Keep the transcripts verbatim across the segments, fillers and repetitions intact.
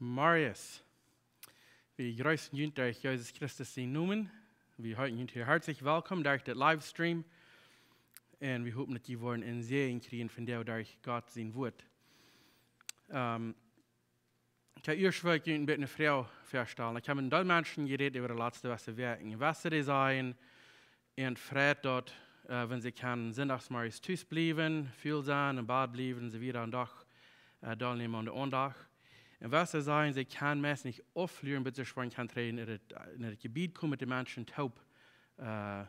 Marius. Wie jreessen junt derch Jesus Christus sienen Nomen. Wie heeten junt hia hartlich wellkom derch dit Livestream. Un wie hopen, daut jie woaren een Säajen kjrieen von dee derch Gott sien Wort. Ähm, ekj hab ieescht, well ekj junt een bät eene Froag väastalen. Ekj hab met een Deel Menschen jerät äwa de latste Wäakj. Waut see sajen, un freit daut, äh, wan see kjennen sindachsmorjes tus bliewen, väl sennen, em Bad bliewen, un soo wieda, un doch, äh, deelnämen aun de Aundacht. Un waut see sajen, see kjennen meist nich auflieren, bat see schwoa kjennen trigj en daut, en daut Jebied komen, met de Menschen toop, äh,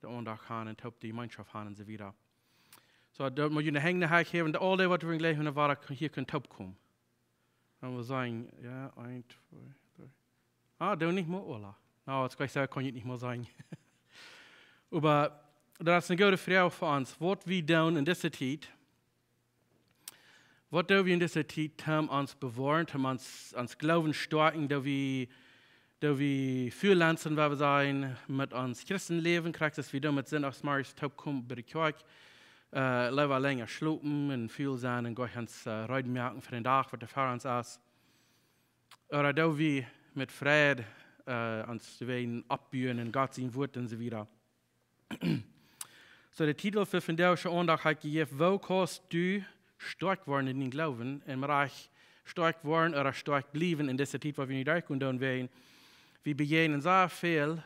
de Aundacht haben un toop de Jemeenschoft haben un soo wieda. Soo, daut mott jie de Henj häwen, de aul dee, waut wie jlikj en de Woakj hia kjennen toop komen. Dan wie sajen, jo, eent, twee, dree. Ah, doo nich mea, Ola. Na, daut kaun ekj sajen, kaun ekj nich mea sajen. Oba daut es eene goode Froag fa ons. Waut wie doonen en dise Tiet? Waut doo wie en dise Tiet, om ons bewoaren, om ons, ons Gloowen stoakjen, daut wie, daut wie väl lenzen, waut wie sajen, met ons Christenläwen, krakjt soo aus wie doonen met sindachsmorjes toopkomen bie de Kjoakj, äh, leewa lenja schlopen un väl sennen un goanich ons, äh, reed moaken fa dän Dach, waut doa ver ons es. Ooda daut wie met Fräd, äh, ons wellen oppbuen en Gott sien Wort un soo wieda. Soo, de Titel fa vondoag sien Aundacht hab ekj jejäft: Woo kaust du stoakj woaren en dienen Gloowen? Un mau ekj stoakj woaren ooda stoakj bliewen en dise Tiet, waut wie nu derchgonen doonen, wäajen wie bejäajnen soo väl,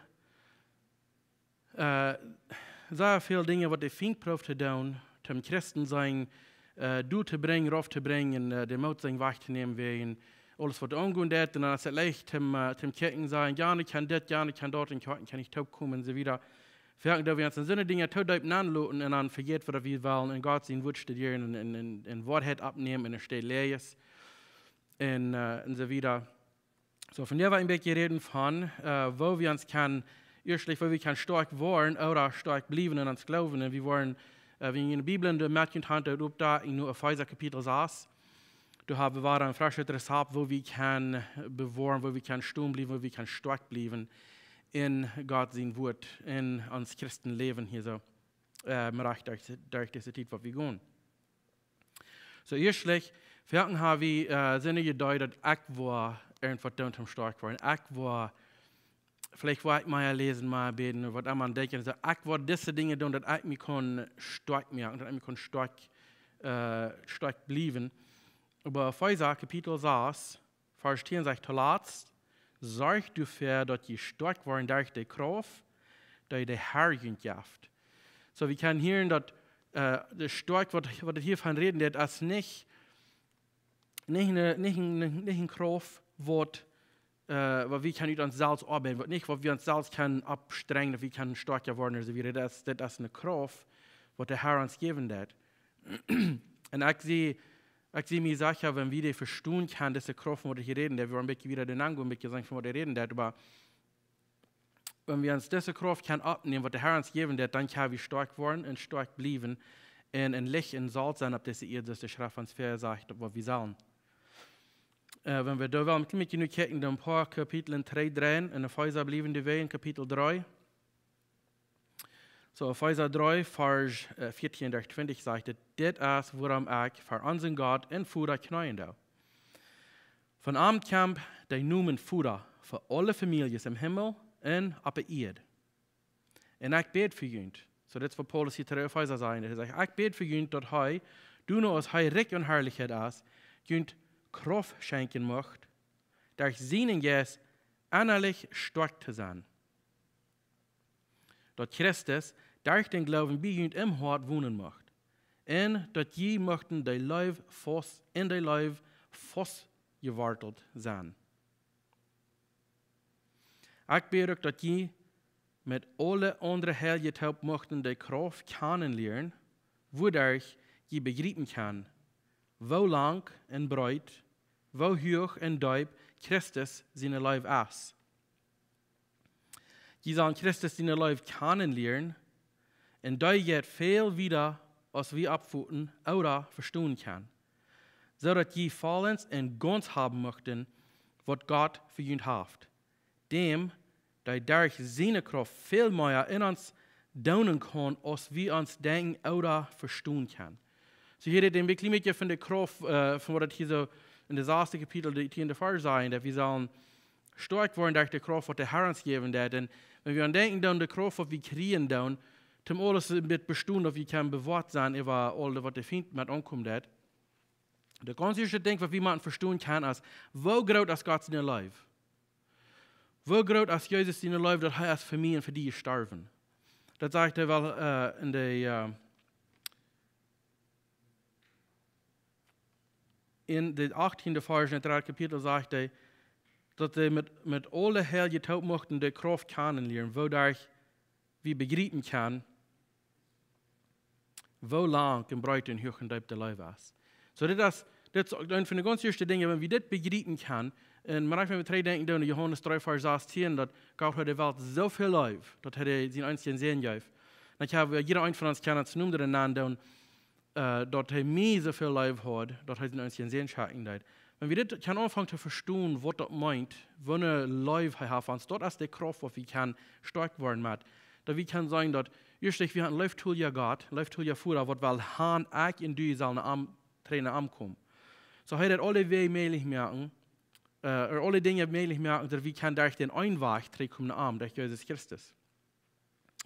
äh, soo väl Dinja, waut de Fient prooft to doonen, om Christen sennen, äh, doa to brinjen, rauf to brinjen, äh, de Moot sennen wajch to nämen, wäajen aules, waut aungonen deit. Un dan es et leicht, om, äh, om Kjoakjen to sajen, jo, ekj kaun dit, jo, ekj kaun daut, un Kjoakjen kaun nich toopkomen un soo wieda. Wie haben doa, wie ons en soone Dinja too deep nenloten un dan vejäten, waut wie wellen en Gott sien Wort studieren un, un, un, un Woarheit oppnämen un enne Städ Läajes un, äh, un soo wieda. Soo, vondoag well ekj een bät räden von, äh, woo wie ons kjennen, ieeschtlich, woo wie kjennen stoakj woaren ooda stoakj bliewen en ons Gloowen. Un wie woaren, äh, wie en de Bibel, en de Matthäus han, doa opp doa, en Efeesa Kapitel sas. Doa haben wie wada een freschet Rezept, woo wie kjennen bewoaren, woo wie kjennen stonen bliewen, woo wie kjennen stoakj bliewen en Gott sien Wort, en ons Christenläwen hia soo, äh, mau rajcht derch, derch dise Tiet, waut wie gonen. Soo, ieeschtlich, foaken ha wie, äh, soone Iedee, daut ekj woa irjentwaut doonen, om stoakj woaren. Ekj woa, veleicht woa ekj mea läsen, mea bäden, ooda waut emma, un denkjen, soo, ekj woa dise Dinja doonen, daut ekj mie kaun stoakj moaken, daut ekj mie kaun stoakj, äh, stoakj bliewen. Oba Efeesa Kapitel sas, Varsch tieen sajcht: Toolatst, sorcht doafäa, daut jie stoakj woaren derch de Krauft, dee de Herr junt jeft. Soo, wie kjennen hieren, daut, äh, de Stoakj, waut, waut et hia von räden deit, es nich, nich eene, nich eene, nich eene Krauft, waut, äh, waut wie kjennen ut ons selfst oabeiden, waut nich, waut wie ons selfst kjennen oppstrenjen, daut wie kjennen stoakja woaren, ooda soo wieda. Daut es, daut es eene Krauft, waut de Herr ons jäwen deit. Un ekj sie, ekj sie mie secha, wan wie dee vestonen kjennen, dise Krauft, von waut ekj hia räden doo, wie woaren een bät wieda doarenn gonen, een bät seenen, von waut ekj räden doo, oba wan wie ons dise Krauft kjennen oppnämen, waut de Herr ons jäwen deit, dan kjenn wie stoakj woaren un stoakj bliewen un, un Licht un Solt sennen opp dise Ieed, soo aus de Schreft ons väasajcht, waut wie sellen. Äh, wan wie doa wellen een kjlien bät nu kjikjen, dan een poa Kapitlen trigj dreien, en Efeesa bliewen wie en Kapitel dree. Soo, Efeesa dree, Varsch, äh, vieetieen derch twintich sajcht et: Dit es, wuarom ekj ver onsen Gott un Voda kjneeen doo. Von am kjemt de Nomen Voda fa aule Famieljes em Himmel un opp de Ieed. Un ekj bäd fa junt. Soo, dit es waut Paulus hia to de Efeesa sajcht. Hee sajcht: Ekj bäd fa junt, daut hee, doano aus hee rikj en Harlichkjeit es, junt Krauft schenkjen mucht, derch sienen Jeist ennalich stoakj to sennen. Daut Christus derch dän Gloowen bie junt em Hoat wonen mucht. Un daut jie muchten de Leew faust, en de Leew faustjewortelt sennen. Ekj bäd uk, daut jie met aule aundre Heilje toop muchten de Krauft kjanen lieren, wuaderch jie bejriepen kjennen, woo lang un breet, woo huach un deep Christus siene Leew es. Jie sellen Christus siene Leew kjanen lieren, un dee jeit väl wieda, aus wie oppfoten ooda vestonen kjennen, soo daut jie vollends un gaunz haben muchten, waut Gott fa junt haft. Däm, dee derch siene Krauft väl mea en ons doonen kaun, aus wie ons denkjen ooda vestonen kjennen. Soo, hia rät hee een kjlien bät von de Krauft, äh, von waut et hia soo, en de sasde Kapitel, de tieende Varsch sajen, daut wie sellen stoakj woaren derch de Krauft, waut de Herr ons jäwen deed. Un wan wie aun denkjen, dan de Krauft, waut wie kjrieen, dan, toom aules een bät bestonen, daut wie kjennen bewoat sennen äwa aul waut de Fient met aunkomen deed. De gaunz ieeschte Dinkj, waut wie motten vestonen kjennen, es, woo groot es Gott siene Leew? Woo groot es Jesus siene Leew, daut hee es fa mie un fa die jestorwen? Daut sajcht hee wel, äh, en de, äh, en de achttiende Varsch en daut dredde Kapitel sajcht hee, daut see met, met aule Heilje toop muchten de Krauft kjanen lieren, woo derch wie bejriepen kjennen, woo lang un breet un huach un deep de Leew es. Soo, dit es, dit es uk eent von de gaunz ieeschte Dinja, wan wie dit bejriepen kjennen, un mau wan wie trigj denkjen aun Johanes dree, Varsch sastieen, daut Gott haud de Welt soo väl leef, daut hee sienen eensjen Sän jeef. Dan kjenn wie, jieda eent von ons kjenn ons Nomen doa nenn doonen, äh, daut hee mie soo väl leef haud, daut hee sienen eensjen Sän schekjen deed. Wan wie dit kjennen aunfangen to vestonen, waut daut meent, woo ne Leew hee haft fa ons, daut es de Krauft, waut wie kjennen stoakj woaren met. Daut wie kjennen sajen, daut, ieeschtlich, wie haben een leeftolja Gott, een leeftolja Voda, waut well han, ekj un du sellen aum, trigj aunkomen. Soo hee deed aule Wäaj mäajlich moaken, äh, aule Dinja mäajlich moaken, daut wie kjennen derch dän eenen Wajch trigjkomen no am, derch Jesus Christus.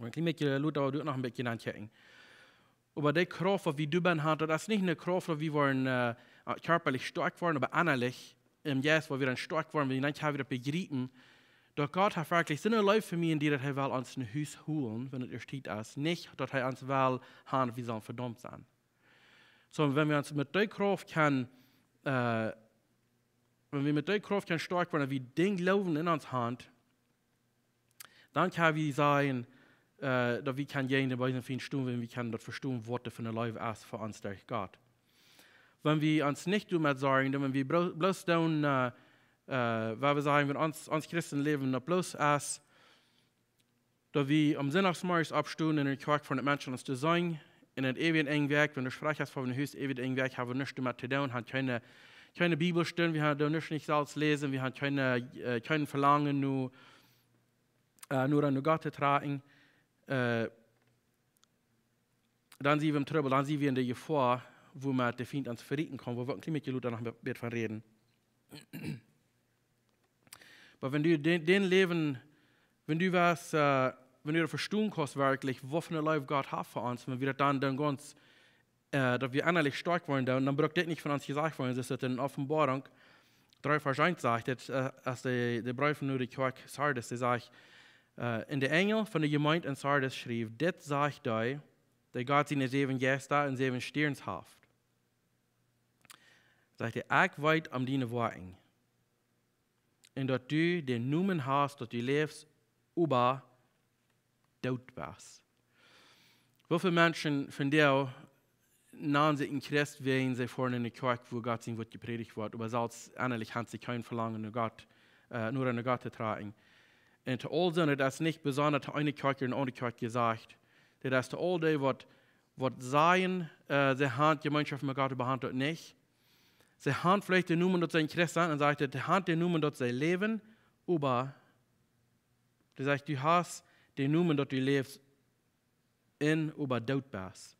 Een kjlien bät lota, oba doa noch een bät aun kjikjen. Oba de Krauft, waut wie doabennen haben, daut es nich ne Krauft, daut wie woaren, äh, kjarpalich stoakj woaren, oba ennalich, em Jeist, woo wie dan stoakj woaren, wan wie dan kjenn wie daut bejriepen, daut Gott haft werkjlich soone Leew fa mie un die, daut hee well ons no Hus holen, wan et ieescht Tiet es. Nich, daut hee ons well han, wie sellen vedaumt sennen. Soo, wan wie ons met dee Krauft kjennen, äh, wan wie met dee Krauft kjennen stoakj woaren, daut wie Dinja jleewen en ons Hoat, dan kjenn wie sajen, äh, daut wie kjennen jäajen dän beesen Fient stonen, wan wie kjennen daut vestonen, waut daut fa ne Leew es fa ons derch Gott. Wan wie ons nich doamet sorjen, dan wan wie blo-, bloos doonen, äh, äh, waut wie sajen, wan ons, ons Christenläwen daut bloos es, daut wie aum Sindachsmorjes oppstonen un en de Kjoakj fa de Menschen ons to seenen, un en eewjen enj Wajch, wan du sprichst von Hus, eewjen enj Wajch, haben wie nuscht doamet to doonen, haben kjeene, kjeene Bibelstund, wie haben doa nuscht nich selfst läsen, wie haben kjeene, äh, kjeen Velangen no, äh, no dan no Gott to trakjen, äh, dan sent wie em Trubbel, dan sent wie en de Jefoa, woo wie met dän Fient ons verrieten kjennen, woo wie uk een kjlien bät lota noch een bät von räden. Oba wan du dän, dän Läwen, wan du wieescht, äh, wan du daut vestonen kaust werkjlich, waut fa ne Leew Gott haft fa ons, wan wie daut dan, dan gaunz, äh, daut wie ennalich stoakj woaren, dan, dan brukt dit nich von ons jesajcht woaren. Daut es en Openboarunk dree Varsch eent sajcht, daut, äh, aus de, de Breef no de Kjoakj Sardis, dee sajcht, äh, un de Enjel von de Jemeent en Sardis schreef: Dit sajcht dee, dee Gott siene säwen Jeista un säwen Stierns haft. Sajcht hee: Ekj weet om diene Woakjen. Un daut du dän Nomen hast, daut du läfst, oba doot best. Woo väl Menschen vondoag nanen sikj een Christ, wäajen see foaren en de Kjoakj, wua Gott sien Wuat jeprädicht woat, oba selfst ennalich haben see kjeen Velangen no Gott, äh, no no Gott to trakjen. Un to aul sent, daut es nich besonda to eene Kjoakj ooda ne aundre Kjoakj jesajcht. Daut es to aul dee, waut, waut sajen, äh, see haben Jemeenschoft met Gott, oba haben daut nich. See haben veleicht dän Nomen, daut see een Christ sent, un sajcht, see haben dän Nomen, daut see läwen, oba, dee sajcht, du hast dän Nomen, daut du läfst, un oba doot best.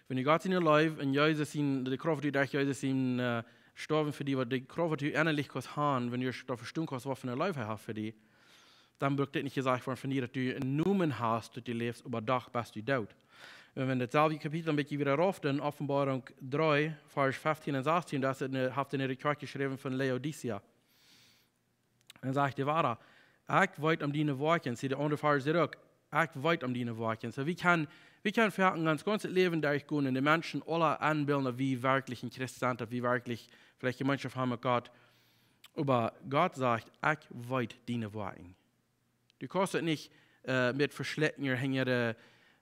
Wan du Gott siene Leew un Jesus sien, de Krauft, dee derch Jesus sien, äh, jestorwen fa die, waut de Krauft, waut du ennalich kaust haben, wan du daut vestonen kaust, waut fa ne Leew hee haft fa die, dan brukt dit nich jesajcht woaren von die, daut du een Nomen hast, daut du läfst, oba doch best du doot. Un wan daut selwje Kapitel een bät wieda rauf, dan Openboarunk dree, Varsch feftieen un sastieen, daut es en, haft hee en de Kjoakj jeschräwen von Laodicea. Dan sajcht hee wieda: Ekj weet om diene Woakjen. See, de aundre Varsch sajcht uk: Ekj weet om diene Woakjen. Soo, wie kjennen, wie kjennen fa ons gaunzet Läwen derchgonen un de Menschen aule enbillen, daut wie werkjlich een Christ sent, daut wie werkjlich veleicht Jemeenschoft haben met Gott. Oba Gott sajcht: Ekj weet diene Woakjen. Du kaust daut nich, äh, met veschlekjen, hinja de,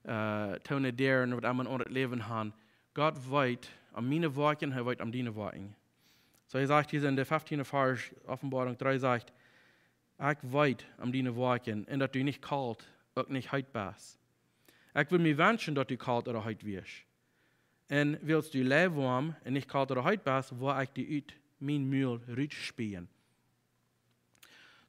äh, toone Däaren, waut emma en daut Läwen haben. Gott weet om miene Woakjen, hee weet om diene Woakjen. Soo, hee sajcht hia en de feftieende Varsch, Openboarunk dree sajcht: Ekj weet om diene Woakjen, un daut du nich kolt, uk nich heet best. Ekj wudd mie wenschen, daut du kolt ooda heet wieescht. Un wiels du luikwoam un nich kolt ooda heet best, woa ekj die ut mien Mul rutspieen.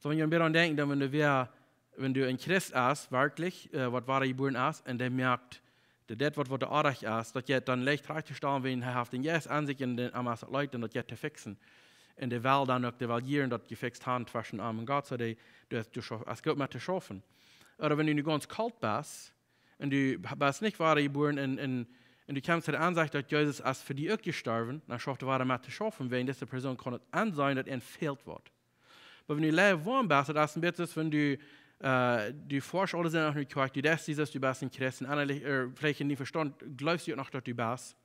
Soo, wan jie doaraun denkjen, dan wan du wea, wan du een Christ best, werkjlich, äh, waut wada jebuaren es, un dee moakt, dee deit waut, waut oajch es, daut jeit dan leicht trajcht to stalen, wan hee haft dän Jeist aun sikj un dän, am es daut leicht un daut jeit to fixen. Un dee well dan uk, dee well jieren daut jefixt haben tweschen am un Gott, soo dee, dee, dee schauf-, es goot met to schaufen. Ooda wan du nu gaunz kolt best, un du best nich wada jebuaren un, un, un du kjemst to de Aunsecht, daut Jesus es fa die uk jestorwen, dan schauft hee wada met to schaufen, wan dise Persoon kaun et aunseenen, daut am fält waut. Oba wan du lukwauem best, daut es een bät soo aus wan du, äh, du foascht aule Sindach no de Kjoakj, du deist dee soo aus du best een Christ, un ennalich, äh, veleicht en dien Vestaunt jleefst du noch, daut du best.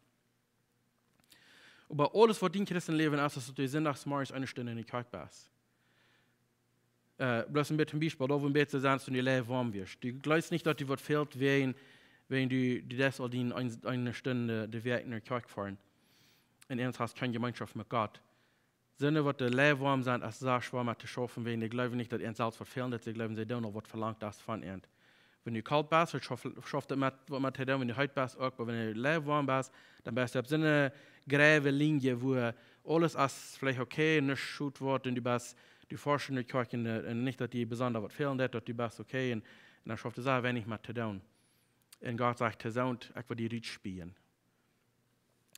Oba aules, waut dien Christenläwen es, es daut du sindachs morjens eene Stund en de Kjoakj best. Äh, bloos een bät een Biespel, doa wua een bät soo es, wan du lukwauem woascht. Du jleefst nich, daut die waut fält, wan, wan du, du deist aul dee een-, eene Stund de Wäakj no de Kjoakj foaren. Un eent hast kjeene Jemeenschoft met Gott. Sindach, waut dee lukwauem sent, es sea schwoa met to schaufen, wan dee jleewen nich, daut an selfst waut fält, daut see jleewen, see doonen aul waut velangt es von an. Wan du kolt best, daut schauft, schauft daut met, waut met to doonen, wan du heet best uk, oba wan du lukwauem best, dan best du opp soone grave Linie, wua aules es veleicht okay, nuscht schut woat, un du best, du foascht no de Kjoakj un, äh, un nich, daut die besonda waut fält, daut du best okay, un, un dan schauft daut sea weinich met to doonen. Un Gott sajcht: "Too soont, ekj well die rutspien."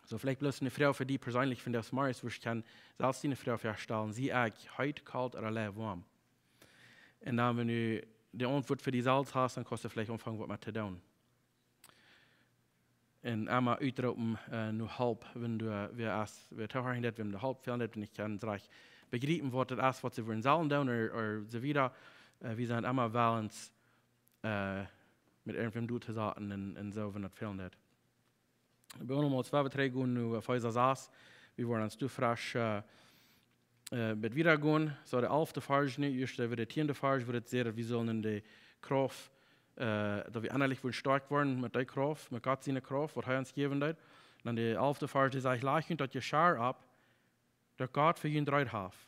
Soo, veleicht bloos eene Froag fa die perseenlich, wan du morjens woascht, kaust selfst eene Froag stalen: "Sie ekj heet, kolt ooda lukwauem?" Un dan, wan du de Auntwuat fa die selfst hast, dan kaust du veleicht aunfangen, waut met to doonen. Un emma utroopen, äh, no Help, wan du, äh, wäa es, wäa to horchen deit, wäm de Help fält, wan nich kaun rajcht bejriepen, waut et es, waut see wellen sellen doonen, ooda, ooda soo wieda. Äh, wie sent emma wellens, äh, met irjentwäm doa to sennen un, un soo, wan daut fält. Wie wellen mol twee, dree gonen no Efeesa sas. Wie woaren ons doa fresch, äh, äh, met wieda gonen. Soo, de alfte Varsch nu, ieescht äwa de tieende Varsch, wua et sajcht, daut wie sellen en de Krauft, äh, daut wie ennalich woaren stoakj woaren met dee Krauft, met Gott siene Krauft, waut hee ons jäwen deed. Dan de alfte Varsch, dee sajcht: "Lajcht junt daut Jeschaft opp, daut Gott fa junt jereed haft,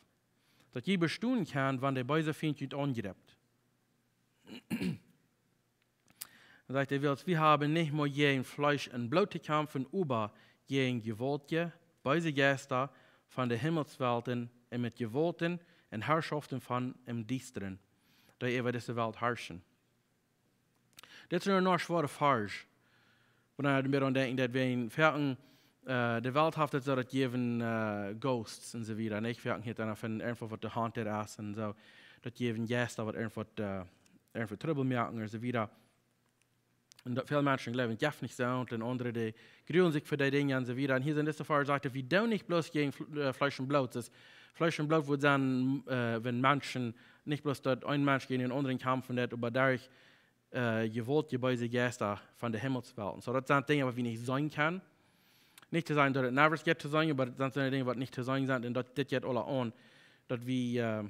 daut jie bestonen kjennen, wan de beese Fient junt aungrippt." Dan sajcht hee: "Wiels wie haben nich mea jäajen Fleesch un Bloot to kjamfen, oba jäajen jewaultje, beese Jeista von de Himmelswelten un met Jewaulten un Harschoften von em Diestren, dee äwa dise Welt harschen." Dit es een noch schwoara Varsch. Wan wie doaraun denkjen, daut wie en foaken, äh, de Welt haft et soo, daut jäwen, äh, Ghosts un soo wieda. Nich? Foaken hieet eena von irjentwaut, waut de Haunt es un soo. Daut jäwen Jeista, waut irjentwaut, äh, irjentwaut Trubbel moaken un soo wieda. Un daut väl Menschen jleewen, et jeft nich soo, un aundre, dee grulen sikj fa dee Dinja un soo wieda. Un hia en dise Varsch sajcht et, wie doonen nich bloos jäajen Fl-, äh, Fleesch un Bloot. Daut Fleesch un Bloot woat sennen, äh, wan Menschen, nich bloos daut een Mensch jäajen dän aundren kjamfen deit, oba derch, äh, jewaultje beese Jeista von de Himmelswelten. Soo, daut sent Dinja, waut wie nich seenen kjennen. Nich to sajen, daut et never jeit to seenen, oba daut sent soone Dinja, waut nich to seenen sent. Un daut, dit jeit aula aun, daut wie, äh,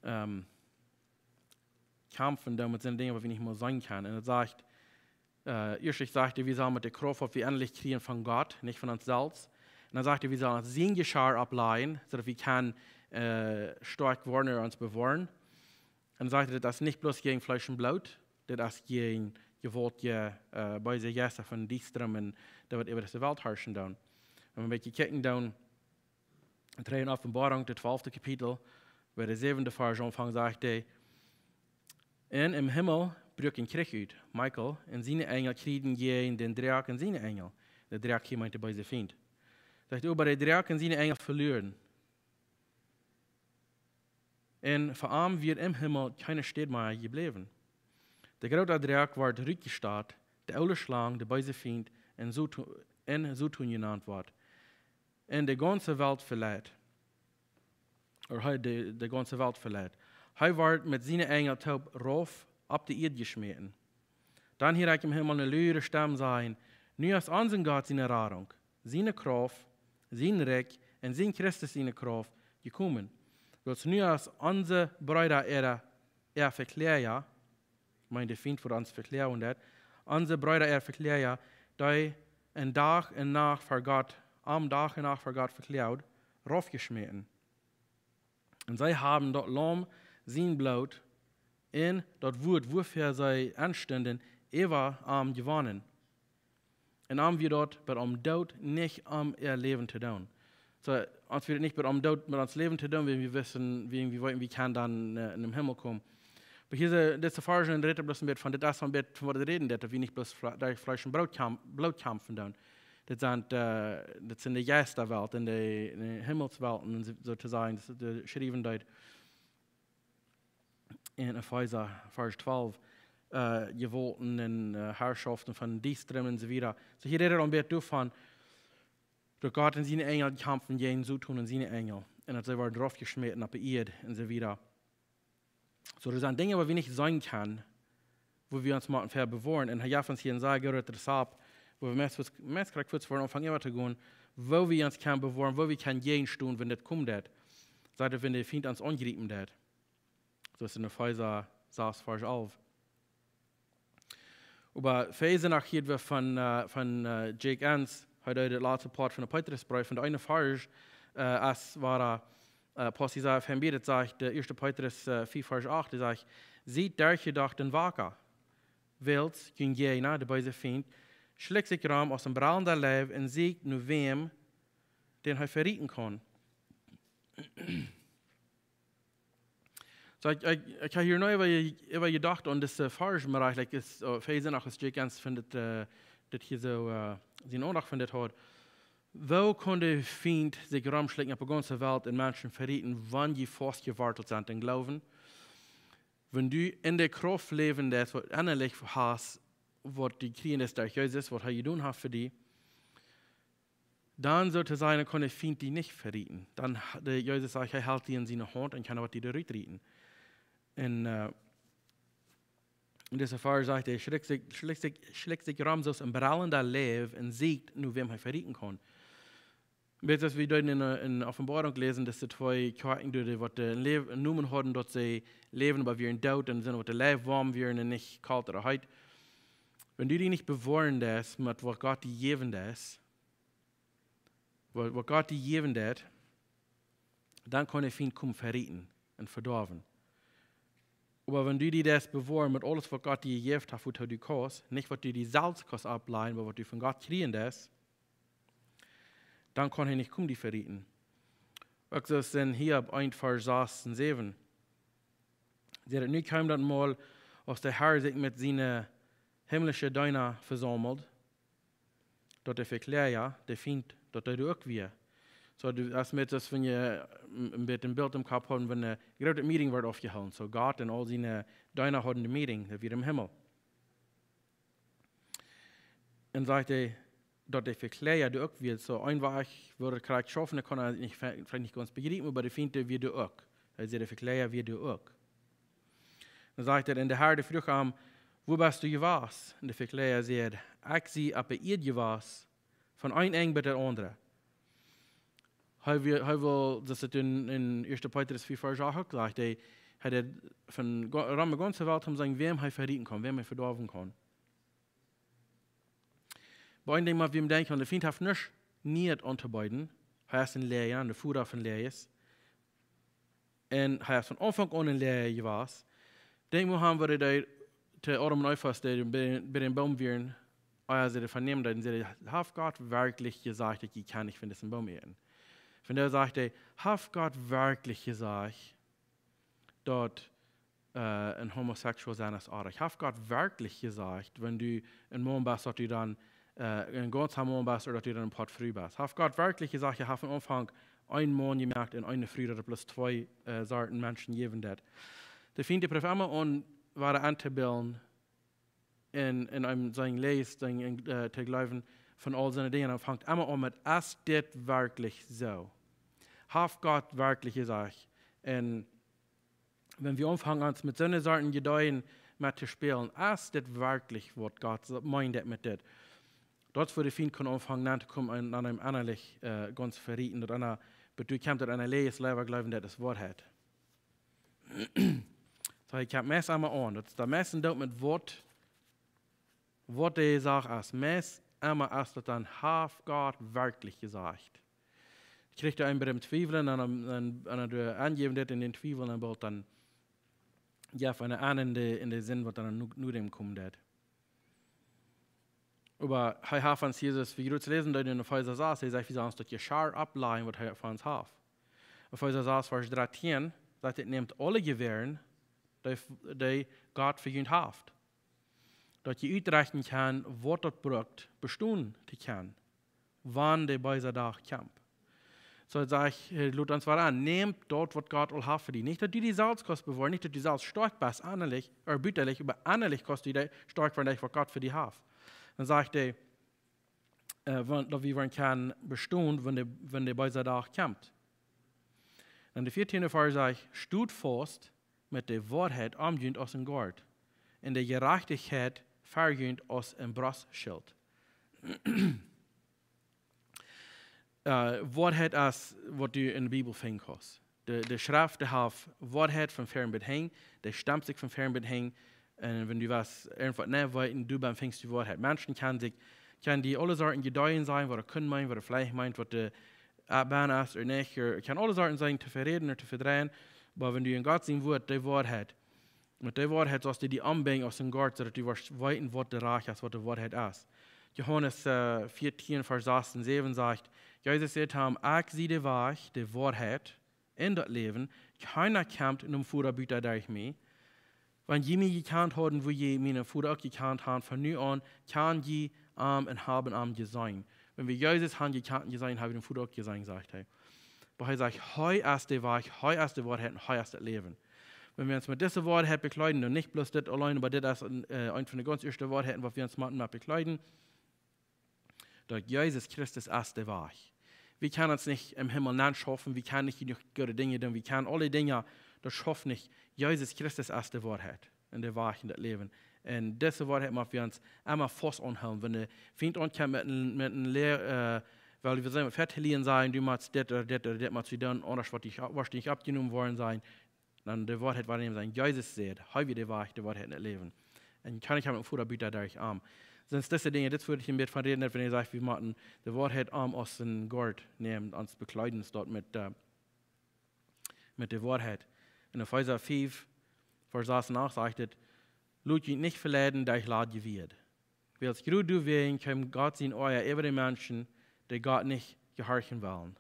ähm, kjamfen doonen met soone Dinja, waut wie nich mea seenen kjennen. Un et sajcht, äh, ieescht sajcht et, wie sellen met de Krauft, waut wie ennalich kjrieen von Gott, nich von ons selfst. Un dan sajcht et, wie sellen ons sien Jeschaft opplajen, soo daut wie kjennen, äh, stoakj woaren un ons bewoaren. Un dan sajcht et, daut es nich bloos jäajen Fleesch un Bloot, daut es jäajen jewaultje, äh, beese Jeista von Diestren, dee waut äwa dise Welt harschen doonen. Wan wie een bät kjikjen doonen, en Openboarunk, daut twalfte Kapitel, bie de säwende Varsch aunfangt, sajcht et: "Un em Himmel bruak een Kjrich ut. Michael un siene Enjel kjrieejen jäajen dän Droak un siene Enjel." De Droak hia meent de beese Fient. Sajcht et: "Oba de Droak un siene Enjel veluaren. Un fa am wia em Himmel kjeene Städ mea jebläwen. De groota Droak wort rutjestat, de oole Schlang, de beese Fient, un Soton, un Soton jenant wort, un de gaunze Welt veleit." Ooda hee de, de gaunze Welt veleit. "Hee wort met siene Enjel toop rauf opp de Ieed jeschmäten." Dan hieed ekj em Himmel eene lude Stemm sajen: "Nu es onsen Gott siene Radunk, siene Krauft, sien Rikj un sien Christus siene Krauft jekomen. Wiels nu es onse Breeda äa, äa Vekjläaja", meent de Fient, waut ons vekjläajen deit, "onse Breeda äa Vekjläaja, dee en Dach un Nacht ver Gott, am Dach un Nacht ver Gott vekjläajen, raufjeschmäten. Un see haben daut Laum sien Bloot un daut Wuat, wuafäa see enstunden, äwa am jewonnen. Un an wia daut bat aum Doot nich om äa Läwen to doonen." Soo, ons wia daut nich bat aum Doot met ons Läwen to doonen, wan wie wisten, wan wie weeten, wie kjennen dan, äh, en dän Himmel komen. Oba hia, dise Varsch rät bloos een bät von, dit es een bät von waut wie räden, daut wie nich bloos Fle-, derch Fleesch un Bloot kjamp-, Bloot kjamfen doonen. Dit sent, äh, dit sent de Jeistawelt un de, de Himmelswelten, soo, soo to sajen, daut es de Schriewen deed en Efeesa, Varsch twalf, äh, Jewaulten un, äh, Harschoften von Diestanis un soo wieda. Soo hia rät hee een bät doavon, daut Gott un siene Enjel kjamfen jäajen Soton un siene Enjel. Un daut see woaren raufjeschmäten opp de Ieed un soo wieda. Soo, doa sent Dinja, waut wie nich seenen kjennen, woo wie ons motten ver bewoaren. Un hee jeft ons hia een sea grootet Rezept, woo wie meist, meist krakjt fuaz woaren aunfangen äwa to gonen, woo wie ons kjennen bewoaren, woo wie kjennen jäajenstonen, wan dit komen deit. Sajcht hee, wan de Fient ons aungriepen deit. Soo aus en Efeesa sas, Varsch alf. Oba Efeesa noch hia wia von, äh, von, äh, Jake Enns, hee deed de latste Poat von de Petrusbreef, von de eene Varsch, äh, aus wia, äh, Paulus sajcht, hee bieet, sajcht, de ieeschte Petrus, äh, vea Varsch acht, dee sajcht: "Siet derchjedocht un waka, wiels jun Jäajna, de beese Fient, schlikjt sikj rom aus een brellenda Leiw un sieekjt no wäm, dän hee verieten kaun." Soo, ekj, ekj, ekj hab hia noch äwa, äwa jedocht aun dise Varsch, oba eejentlich es, äh, Efeesa noch es Jake Enns finjt, äh, daut hia soo, äh, siene Aundacht von dit haud. Woo kaun de Fient sikj romschlikjen opp de gaunze Welt un Menschen verieten, wan dee faust jewortelt sent em Gloowen? Wan du en de Krauft läwen deist, waut du ennalich hast, waut du kjrieen deist derch Jesus, waut hee jedonen haft fa die, dan soo to sajen, kaun de Fient die nich verieten. Dan ha-, de Jesus sajcht, hee helt die en siene Haunt un kaun waut die doa rutrieten. Un, äh, en dise Varsch sajcht hee, schlikjt sikj, schlikjt sikj, schlikjt sikj rom soo aus een brellenda Leiw un sieekjt no wäm hee verieten kaun. Bät aus wie doa en, äh, en Openboarunk läsen, daut de twee Kjoakjen doa, dee waut de Läw-, Nomen hauden, daut see läwen, oba wieren doot, un sent waut de Leiw woam wieren un nich kolt ooda heet. Wan du die nich bewoaren deist met waut Gott die jäwen deed, waut, waut Gott die jäwen deed, dan kaun de Fient komen verieten un vedoawen. Oba wan du die deist bewoaren met aules waut Gott die jejäft haft, wua du kaust, nich waut du die selfst kaust auflajen, oba waut du von Gott kjrieen deist, dan kaun hee nich komen die verieten. Uk soo aus en Hiob eent Varsch sas un säwen. Sajcht et: "Nu kjeem daut Mol, aus de Har sikj met siene himlische Deena vesaumelt, daut de Vekjläaja, de Fient, daut dee doa uk wia." Soo, du hast met daut, wan jie, mm, een bät een Bilt em Kopp haben, wan een grootet Meeting woat aufjehoolen. Soo, Gott un aul siene Deena hauden de Meeting, daut wia em Himmel. Un sajcht hee, daut de Vekjläaja doa uk wia. Soo, een Wajch wudd et krakjt schaufen, ekj kaun et nich, veleicht nich gaunz bejriepen, oba de Fient wia doa uk. Hee säd, de Vekjläaja wia doa uk. Dan sajcht hee, un de Har fruach am: "Wua best du jewast?" Un de Vekjläaja säd: "Ekj sie opp de Ieed jewast, von een Enj bat daut aundre." Hee wia, hee wull, daut es en, en ieeschte Petrus vea Varsch acht uk sajcht, hee, hee deed von ga-, rom de gaunze Welt om seenen, wäm hee verieten kaun, wäm hee vedoawen kaun. Bie een Dinkj mott wie denkjen, wan de Fient haft nuscht Nieet auntobeeden, hee es een Läajna, de Voda von Läajes. Un hee es von Aunfank aun een Läaja jewast. Denkj mau aun, woo dee to Adam un Eva, aus dee bie, bie dän Boom wieren, ea see daut vernämen deeden, säd hee: "Haft Gott werkjlich jesajcht, daut jie kjennen nich von disen Boom äten?" Von doa sajcht hee: "Haft Gott werkjlich jesajcht, daut, äh, een homosexual sennen es oajch? Haft Gott werkjlich jesajcht, wan du een Maun best, daut du dan, äh, een gaunza Maun best, ooda daut du dan een Poat Fru best? Haft Gott werkjlich jesajcht, hee haft von Aunfank een Maun jemoakt un eene Fru, daut et bloos twee, äh, Sorten Menschen jäwen deed?" De Fient, dee proowt emma aun, wada auntobillen, un, un eenem sien Läajes, sien, äh, to jleewen von aul siene Dinja. Un fangt emma aun met: "Es dit werkjlich soo? Haft Gott werkjlich jesajcht?" Un wan wie aunfangen, ons met soone Sorten Jedanken met to spälen, es dit werkjlich, waut Gott meent met dit? Daut es wua de Fient kaun aunfangen auntokomen un aun eenem ennalich, äh, gaunz verieten, daut eena, bat doa kjemt, daut eena Läajes leewa jleewen, daut es Woarheit. Soo, ekj hab meist emma aun, daut es daut meist doot met waut, waut de Sach es. Meist emma es daut dan: "Haft Gott werkjlich jesajcht?" Kjricht eena bie dän Twiewel un dan, dan, dan de Aunjäwendheit en dän Twiewel, un boolt dan, jo, von de aun en de, en de Sind, waut dan no, no däm komen deit. Oba hee haft ons, Jesus, wie jrod läsen deeden en Efeesa sas, hee sajcht, wie sellen ons daut Jeschicht auflajen, waut hee fa ons haft. Efeesa sas, Varsch dartieen, sajcht et: "Nämt aule Jewäaren, dee, dee Gott fa junt haft. Daut jie utrechten kjennen, waut daut brukt, bestonen to kjennen, wan de beese Dach kjemt. Soo sajcht hee, lot ons wada aun, nämt daut, waut Gott aul haft fa die. Nich daut du die selfst kaust bewoaren, nich daut du selfst stoakj best, ennalich, ooda butalich, oba ennalich kaust du die stoakj woaren, waut Gott fa die haft. Dan sajcht hee, äh, wan, daut wie woaren kjennen bestonen, wan de, wan de beese Dach kjemt. Un de vieetieende Varsch sajcht: Stot faust met de Woarheit om junt aus een Goat, un de Jerajchtichkjeit ver junt aus een Brostschilt. Äh, Woarheit es, waut du enne Bibel finjen kaust. De, de Schreft, dee haft Woarheit von väaren bat hinjen, dee stemt sikj von väaren bat hinjen. Un wan du waut irjentwaut nich weetst, du, dan finjst du Woarheit. Menschen kjennen sikj, kjennen die aule Sorten Ideen sajen, waut daut kunn meenen, waut daut veleicht meent, waut de, äh, Bibel es ooda nich, ooda kjennen aule Sorten sajen, to veräden ooda to vedreien. Oba wan du en Gott sien Wort, de Woarheit, met de Woarheit, soo aus dee die aunbinjen aus een Goat, soo daut du woascht weeten, waut de Rajcht es, waut de Woarheit es. Johanes, äh, vieetien, Varsch sas un säwen sajcht: Jesus säd to am: Ekj sie de Wajch, de Woarheit un daut Läwen. Kjeena kjemt nom Voda buta derch mie. Wan jie mie jekjant hauden, woo jie mienen Voda uk jekjant haben, von nu aun kjanen jie am un haben am jeseenen. Wan wie Jesus haben jekjant un jeseenen, haben wie dän Voda uk jeseenen, sajcht hee. Oba hee sajcht, hee es de Wajch, hee es de Woarheit un hee es daut Läwen. Wan wie ons met dise Woarheit bekjleeden, dan nich bloos dit auleen, oba dit es een, äh, eent von de gaunz ieeschte Woarheiten, waut wie ons motten met bekjleeden, daut Jesus Christus es de Wajch. Wie kjennen ons nich em Himmel nenschaufen, wie kjennen nich jenuach goode Dinja doonen, wie kjennen aule Dinja, daut schauft nich. Jesus Christus es de Woarheit un de Wajch un daut Läwen. Un dise Woarheit mott wie ons emma faust aunhoolen. Wan de Fient aunkjemt met een, met een Lia, äh, well wie sajen, met Fett lieren sajen, du motst dit ooda dit ooda dit motst du doonen, aundasch woascht du nich, woascht du nich oppjenomen woaren, sajen, dan de Woarheit, waut hee sajcht, Jesus säd, hee wia de Wajch, de Woarheit un daut Läwen. Un kjeena kjemt nom Voda buta derch am. Sent dise Dinja, dit wudd ekj een bät von räden, daut wan hee sajcht, wie motten de Woarheit aun aus een Goat nämen, ons bekjleeden, soo daut met, äh, met de Woarheit. En Efeesa fief, Varsch sas un acht sajcht et: Lot junt nich veleiden derch ladje Wieed. Wiels jrod doawäajen kjeem Gott sien Oaja äwa de Menschen, dee Gott nich jehorchen wellen.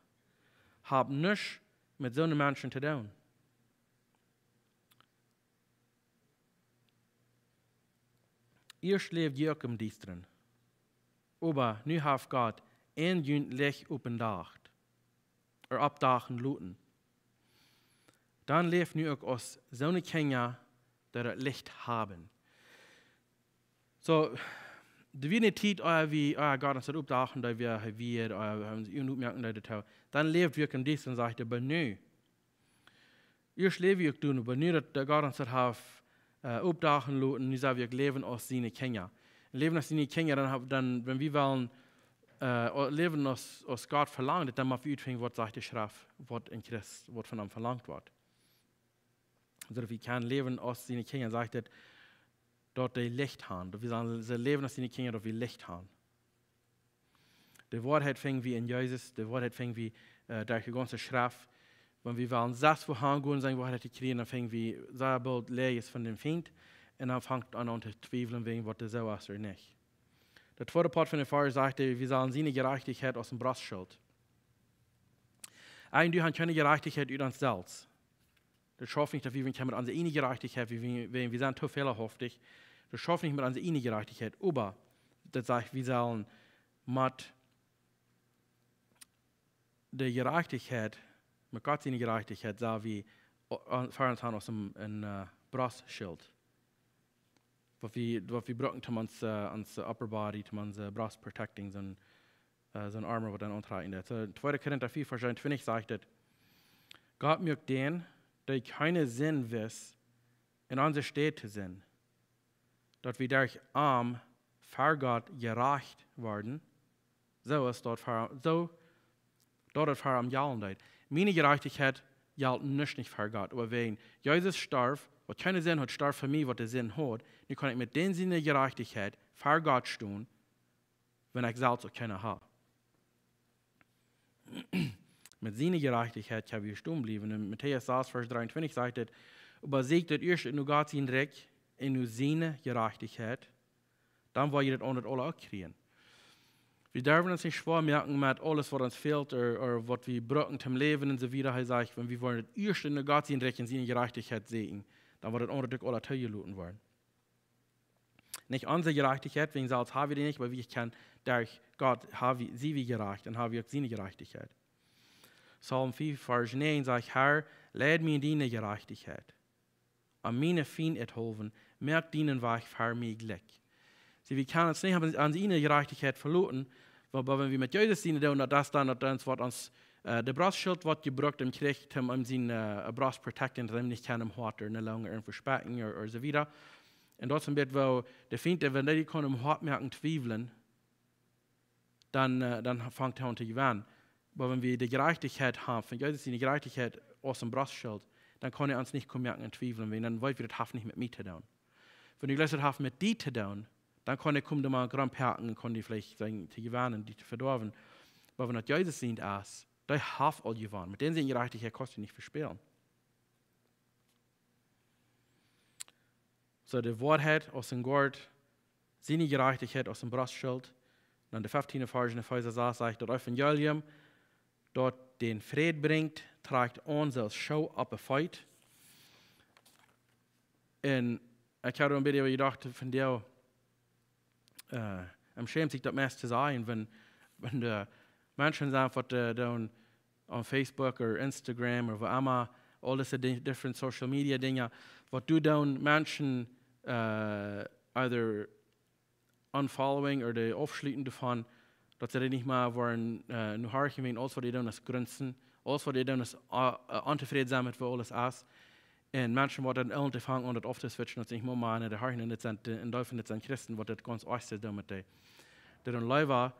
Hab nuscht met soone Menschen to doonen. Ieescht läwd jie uk em Diestren, oba nu haft Gott en junt Licht oppjedocht, ooda oppdochten loten. Dan läft nu uk aus soone Kjinja, dee daut Licht haben. Soo, doa wia eene Tiet, ah, wie, ah, Gott ons daut oppdocht, daut wie, hee wia, ah, wie haben ons oppjemoakt, daut, daut, dan läwd wie uk em Diestren, sajcht hee, oba nu. Ieescht läwd wie uk doa, oba nu daut, daut Gott ons daut haft, äh, oppdochten loten, nu sell wie uk läwen aus siene Kjinja. Läwen aus siene Kjinja, dan hab, dan, wan wie wellen, äh, o-, läwen aus, aus Gott velangt, dan mott wie utfinjen, waut sajcht de Schreft, waut een Christ, waut von am velangt woat. Soo daut wie kjennen läwen aus siene Kjinja, sajcht et, daut dee Licht haben. Daut wie sellen, sellen läwen aus siene Kjinja, daut wie Licht haben. De Woarheit finj wie en Jesus, de Woarheit finj wie, äh, derch de gaunze Schreft. Wan wie wellen selfst wua han gonen, siene Woarheit to kjrieen, dan finj wie sea boolt Läajes von dän Fient. Un dan fangt aun, aun to twiewlen, wäajen waut dee soo es ooda nich. De tweede Poat von de Varsch sajcht, wie sellen siene Jerajchtichkjeit aus een Brostschilt. Eejentlich, wie haben kjeene Jerajchtichkjeit ut ons selfst. Daut schauft nich, daut wie, wie kjennen met onse ieejne Jerajchtichkjeit, wie, wie, wie, wie sent too fälahauftich. Daut schauft nich met onse ieejne Jerajchtichkjeit, oba daut sajcht, wie sellen met de Jerajchtichkjeit, met Gott siene Jerajchtichkjeit, sell wie o-, aun, ver ons han aus een, een, äh, Brostschilt. Waut wie, waut wie brucken, om ons, äh, ons upper body, om onse Brost protecting, soon, äh, soon armor, waut dan auntrakjen deit. Soo, tweede Korinta vea, Varsch eenuntwintich sajcht et: Gott muak dän, dee kjeene Sind wist, en onse Städ to sennen, daut wie derch am ver Gott jerajcht worden, soo aus daut ver, soo daut et ver am jalen deed. Miene Jerajchtichkjeit jelt nuscht nich ver Gott. Oba wan Jesus storf, waut kjeene Sind haud, storf fa mie, waut de Sind haud, nu kaun ekj met dän siene Jerajchtichkjeit ver Gott stonen, wan ekj selfst uk kjeene hab. Met siene Jerajchtichkjeit kjenn wie stonen bliewen. En Matäus sas, Varsch dreeuntwintich sajcht et: Oba sieekjt daut ieeschte no Gott sien Rikj un no siene Jerajchtichkjeit, dan woa jie daut aundret aula uk kjrieen. Wie derwen ons nich schwoa moaken met aules, waut ons fält, ooda, ooda waut wie brucken toom läwen un soo wieda. Hee sajcht, wan wie woaren daut ieeschte no Gott sien Rikj un siene Jerajchtichkjeit sieekjen, Dan woat daut aundre uk aula toojeloten woaren. Nich onse Jerajchtichkjeit, wäajen selfst ha wie dee nich, oba wie kjennen derch Gott ha wie, sie wie jerajcht un ha wie uk siene Jerajchtichkjeit. Psalm fief, Varsch näajen sajcht: Herr, leid mie en diene Jerajchtichkjeit. Om miene Fiend äwahaulen, moak dienen Wajch fa mie jlikj. See, wie kjennen ons nich aun, aun siene Jerajchtichkjeit veloten, oba wan wie met Jesus sien doonen, daut es dan, daut ons woat ons, äh, de Brostschilt woat jebrukt em Kjrich, om, om sien, äh, Brost protecten, daut hee nich kaun em Hoat ne Lunge irjentwoo spekjen ooda, ooda soo wieda. Un daut es een bät, woo de Fiend, wan dee kaun em Hoat moaken twiewlen, dan, äh, dan fangt hee aun to jewennen. Oba wan wie de Jerajchtichkjeit haben, von Jesus siene Jerajchtichkjeit aus een Brostschilt, dan kaun hee ons nich komen moaken twiewlen, wiels dan weet wie, daut haft nich met mie to doonen. Wan du jleefst, daut haft met die to doonen, dan kaun hee komen, doa mau rom packen un kaun die veleicht sennen to jewennen, die to vedoawen. Oba wan daut Jesus sient es, dee haft aul jewonnen. Met däm siene Jerajchtichkjeit kaust du nich vespälen. Soo de Woarheit aus een Goat, siene Jerajchtichkjeit aus een Brostschilt. Dan de feftiende Varsch en Efeesa sas sajcht, daut Evangelium, daut dän Fräd brinjt, trakjt aun aus Schoo opp de Feet. Un ekj haud een bät äwa jedocht von dee, äh, am schämt sikj daut meist to sajen, wan, wan de Menschen sent, waut, äh, dan opp Facebook ooda Instagram ooda woo emma, aul dise di-, different social media Dinja, waut du dan Menschen, äh, either unfollowing ooda dee aufschluten doavon, daut see dee nich mea woaren, äh, no horchen, wiels aules waut dee doonen es grunzen, aules waut dee doonen es, äh, äh, ontofräd sennen met woo aules es. Un Menschen woaren dan irjentwann aunfangen daut aufto switchen, daut see nich mea, mea no dee horchen, un daut sent, äh, een Deel von dit sent Christen, waut daut gaunz oajch doonen met dee. Dee dan leewa,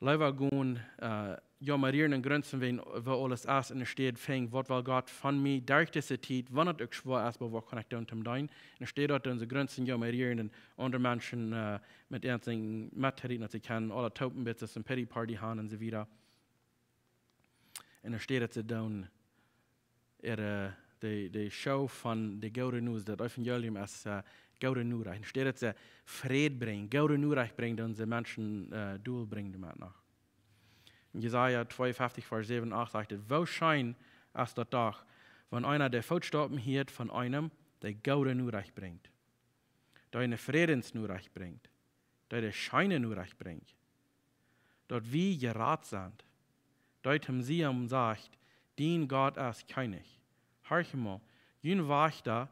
leewa gonen, äh, jo, mau hieren un grunzen, wan, woo aules es, enne Städ fangen, waut well Gott von mie, derch dise Tiet, wan et uk schwoa es, oba waut kaun ekj doonen toom deenen? Enne Städ daut dan see grunzen, jo, mau hieren un aundre Menschen, äh, met irjentwoo met to räden, daut see kjennen aula toop een bät een Pity Party haben un soo wieda. Enne Städ daut see dan äare, de, de Schoo von de goode Nus, daut Evangelium es, äh, goode Norecht. Enne Städ daut see Fräd brinjen, goode Norecht brinjen, dan see Menschen, äh, doa brinjen doamet noch. En Jesaja tweeunfeftich, Varsch säwen un acht sajcht et: Woo scheen es daut doch, wan eena de Footstaupen hieet von eenem, dee goode Norecht brinjt, dee eene Frädensnorecht brinjt, dee de scheene Norecht brinjt, daut wie jerat sent, dee toom Zion sajcht: Dien Gott es Kjennich. Horch mol, june Wajchta,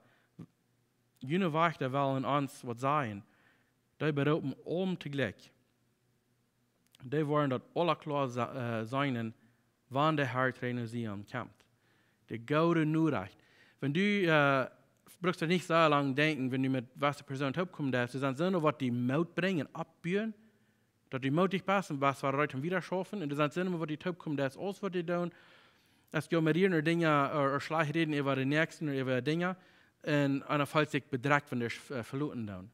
june Wajchta wellen ons waut sajen, dee beroopen aulem toojlikj. Dee woaren daut aula kloa sa-, äh, seenen, wan de Herr trigj no Zion kjemt. De goode Norecht. Wan du, äh, brukst daut nich soo lang denkjen, wan du met waut fa Persoonen toopkomen deist, doa sent soone, waut die Moot brinjen, oppbuen, daut du mootich best un best, waut reed toom wieda schaufen. Un doa sent soone, waut die toopkomen deist, aules waut dee doonen, es jo met äare Dinja, ooda, ooda schlajcht räden äwa dän Näakjsten ooda äwa Dinja. Un, un dan feelt sikj bedrekjt, wan dee, äh, veloten doonen.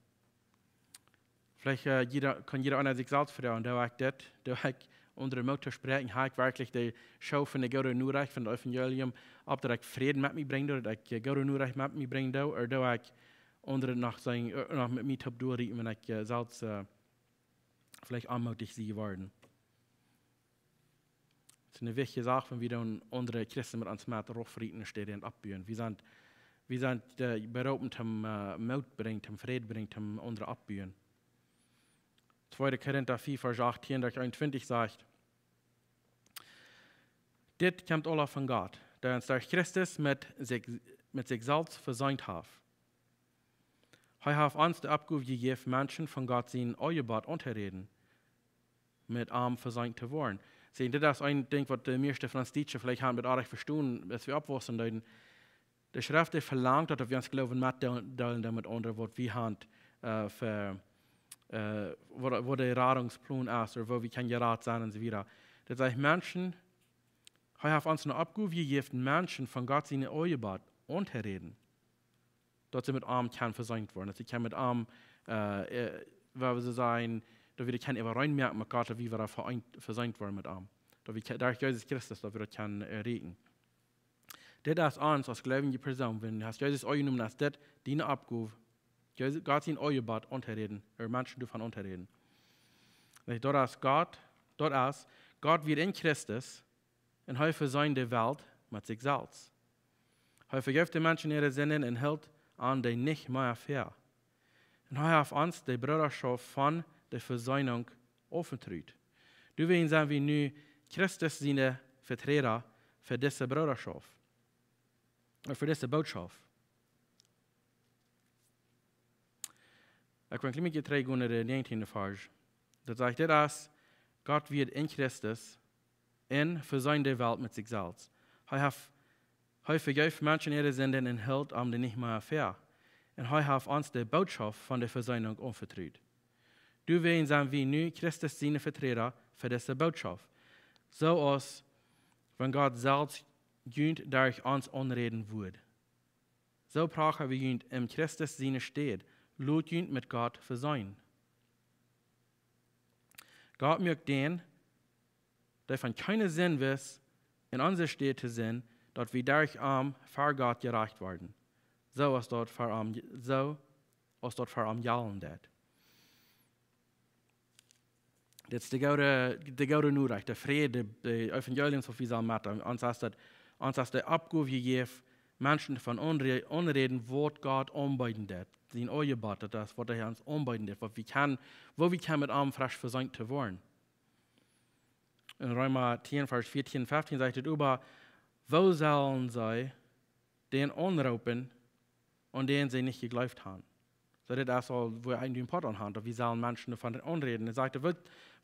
Veleicht, äh, jieda, kaun jieda eena sikj selfst froagen: Doo ekj dit? Doo ekj aundre Moot toospräakjen? Ha ekj werkjlich de Schoo von de goode Norecht, von daut Evangelium, auf daut ekj Fräd met mie brinj, daut ekj, äh, goode Norecht met mie brinj, ooda doo ekj aundre noch sennen, äh, noch met mie toop doarieten, wan ekj, äh, selfst, äh, veleicht onmootich sie jeworden? Daut es eene wichtje Sach, wan wie dan aundre Christen met ons met raufrieten, enne Städ oppbuen. Wie sent, wie sent, äh, beroopen toom, äh, Moot brinjen, toom Fräd brinjen, toom aundre oppbuen. Tweede Korinta fief, Varsch achtieen derch eenuntwintich sajcht: Dit kjemt aula von Gott, dee ons derch Christus met sikj, met sikj selfst veseent haft. Hee haft ons de Oppgow jejäft, Menschen von Gott sien Aunjebott auntoräden, met am veseent to woaren. See, dit es een Dinkj, waut de mieeschte von ons Dietsche veleicht haben met oajch vestonen, aus wie oppwaussen deeden. De Schreft, dee velangt, daut wie ons Gloowen metdeelen, deelen met aundre, waut wie haben, äh, fa, äh, waut, waut de Radungsplan es, ooda woo wie kjennen jerat sennen un soo wieda. Daut sajcht: Menschen, hee haft ons eene Oppgow jejäft, Menschen von Gott sien Aunjebott auntoräden, daut see met am kjennen veseent woaren, daut see kjennen met am, äh, äh, woo wie soo sajen, daut wie kjennen äwareen moaken met Gott, daut wie wada vereent, veseent woaren met am. Daut wie kje-, derch Jesus Christus, daut wie daut kjennen, äh, erreichen. Dit es ons aus gleewje Persoon, wan du hast Jesus aunjenomen, es dit diene Oppgow, Jesus, Gott sien Aunjebott auntoräden, ooda Menschen doavon auntoräden. Nich, daut es Gott, daut es, Gott wia en Christus, un hee veseend de Welt met sikj selfst. Hee vejeef de Menschen äare Sinden un hilt an dee nich mea väa. Un hee haft ons de Broodaschoft von de Vesöhnunk aunvetrut. Doawäajen sent wie nu Christus siene Veträda fa dise Broodaschoft, äh, fa dise Botschaft. Ekj well een kjlien bät trigjgonen no dän näajentieenden Varsch. Daut sajcht: Dit es: Gott wia en Christus un veseend de Welt met sikj selfst. Hee haft, hee vejeef Menschen äare Sinden un hilt an dee nich mea väa. Un hee haft ons de Botschaft von de Vesöhnunk aunvetrut. Doawäajen sent wie nu Christus siene Veträda fa dise Botschaft, soo aus wan Gott selfst junt derch ons aunräden wudd. Soo pracha wie junt en Christus siene Städ: Lot junt met Gott veseenen. Gott muak dän, dee von kjeene Sind wist, en onse Städ to sennen, daut wie derch am ver Gott jerajcht worden, soo aus daut ver am, soo aus daut ver am jalen deed. Dit es de goode, de goode Norecht, de Fräd, de, de Evangelium, waut wie sellen met ons es daut, ons es de Oppgow jejäft, Menschen von aunre-, aunräden, waut Gott aunbeeden deed. Sien Aunjebott, daut es, waut hee ons aunbeeden deed, waut wie kjennen, woo wie kjennen met am fresch veseent to woaren. En Reema tieen, Varsch vieetieen, feftieen sajcht et: Oba woo sellen see dän aunroopen, aun dän see nich jejleeft haben? Soo, dit es aul, wua wie een Poat aun haben, daut wie sellen Menschen doavon aunräden. Hee sajcht: Woo,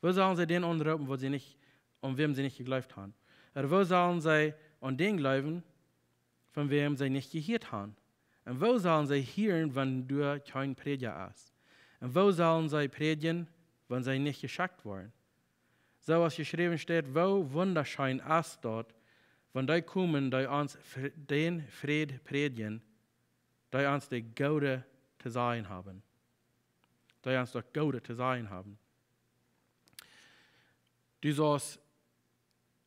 woo sellen see dän aunroopen, woo see nich, aun wäm see nich jejleeft haben? Ooda woo sellen see aun dän jleewen, von wäm see nich jehieet haben? Un woo sellen see hieren, wan doa kjeen Prädja es? Un woo sellen see prädjen, wan see nich jeschekjt woaren? Soo aus jeschräwen steit: Woo wundascheen es daut, wan dee komen, dee ons Fr-, dän Fräd prädjen, dee ons daut Goode to sajen haben. Dee ons daut Goode to sajen haben. Du saust,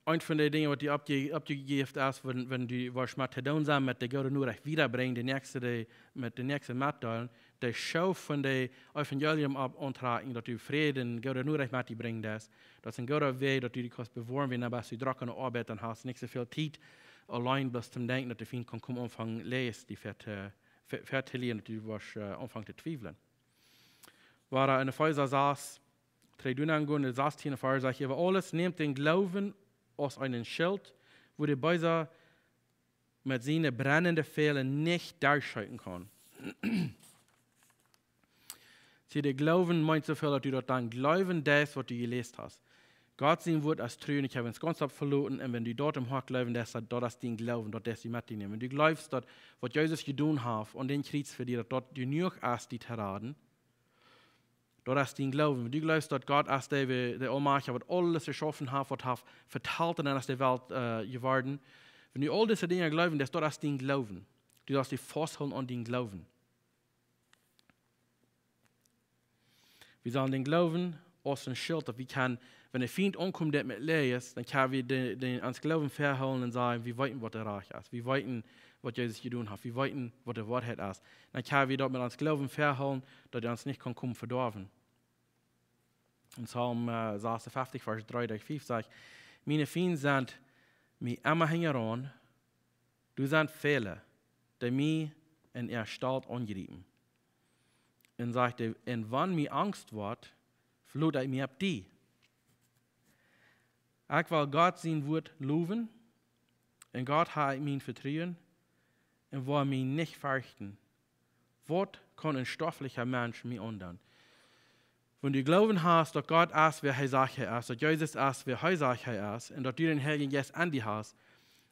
eent von de Dinja, waut die oppje-, oppjejäft es, wan, wan du woascht met to doonen sennen, met de goode Norecht wiedabrinjen, de näakjste, de, met de näakjste metdeelen, de Schoof von de Evangelium opp auntrakjen, daut du Fräd un goode Norecht met die brinjen deist. Daut es een gooda Wajch, daut du die kaust bewoaren, wan du best drock aun de Oabeit, dan hast nich soo väl Tiet auleen bloos toom denkjen, daut de Fient kaun komen aunfangen, läs die ver to, ver, ver to lieren, daut du woascht, äh, aunfangen to twiewlen. Wada en Efeesa sas, dree, doonen aungonen, de sastieen Varsch sajcht: Äwa aules nämt dän Gloowen aus een Schilt, wua de Beesa met siene brennende Pijle nich derchscheeten kaun. See, de Gloowen meent soo väl, daut du daut dan jleewen deist, waut du jeläst hast. Gott sien Wort es tru un ekj hab ons gaunz opp veloten. Un wan du daut em Hoat jleewen deist, daut, daut es dien Gloowen, daut deist du met die nämen. Wan du jleefst, daut waut Jesus jedonen haft aun dän Kjriez fa die, daut daut jenuach es, die to raden, daut es dien Gloowen. Wan du jleefst, daut Gott es de, de Aulmajchtja, waut aules jeschaufen haft, waut haft vetalt un dan es de Welt, äh, jeworden. Wan du aul dise Dinja jleewen deist, daut es dien Gloowen. Du saust die fausthoolen aun dien Gloowen. Wie sellen dän Gloowen aus een Schilt, daut wie kjennen, wan de Fient aunkomt, dee met Läajes, dan kjenn wie dän, dän, ons Gloowen vehoolen un sajen: Wie weeten, waut de Rajcht es. Wie weeten, waut Jesus jedonen haft. Wie weeten, waut de Woarheit es. Dan kjenn wie daut met ons Gloowen vehoolen, daut hee ons nich kaun komen vedoawen. En Psalm, äh, sasuntachtzig, Varsch dree bat fief sajcht: Miene Fiend sent mie emma hinjaraun, doa sent väle, dee mie en äa Stalt aunjriepen. Un sajcht hee: Un wan mie Angst woat, velot ekj mie opp die. Ekj well Gott sien Wort lowen, en Gott hab ekj mien Vetruen, un woa mie nich ferchten. Waut kaun een stofflicha Mensch mie aundoonen? Wan du Gloowen hast, daut Gott es, wäa hee sajcht hee es, daut Jesus es, wäa hee sajcht hee es, un daut du dän Heiljen Jeist en die hast,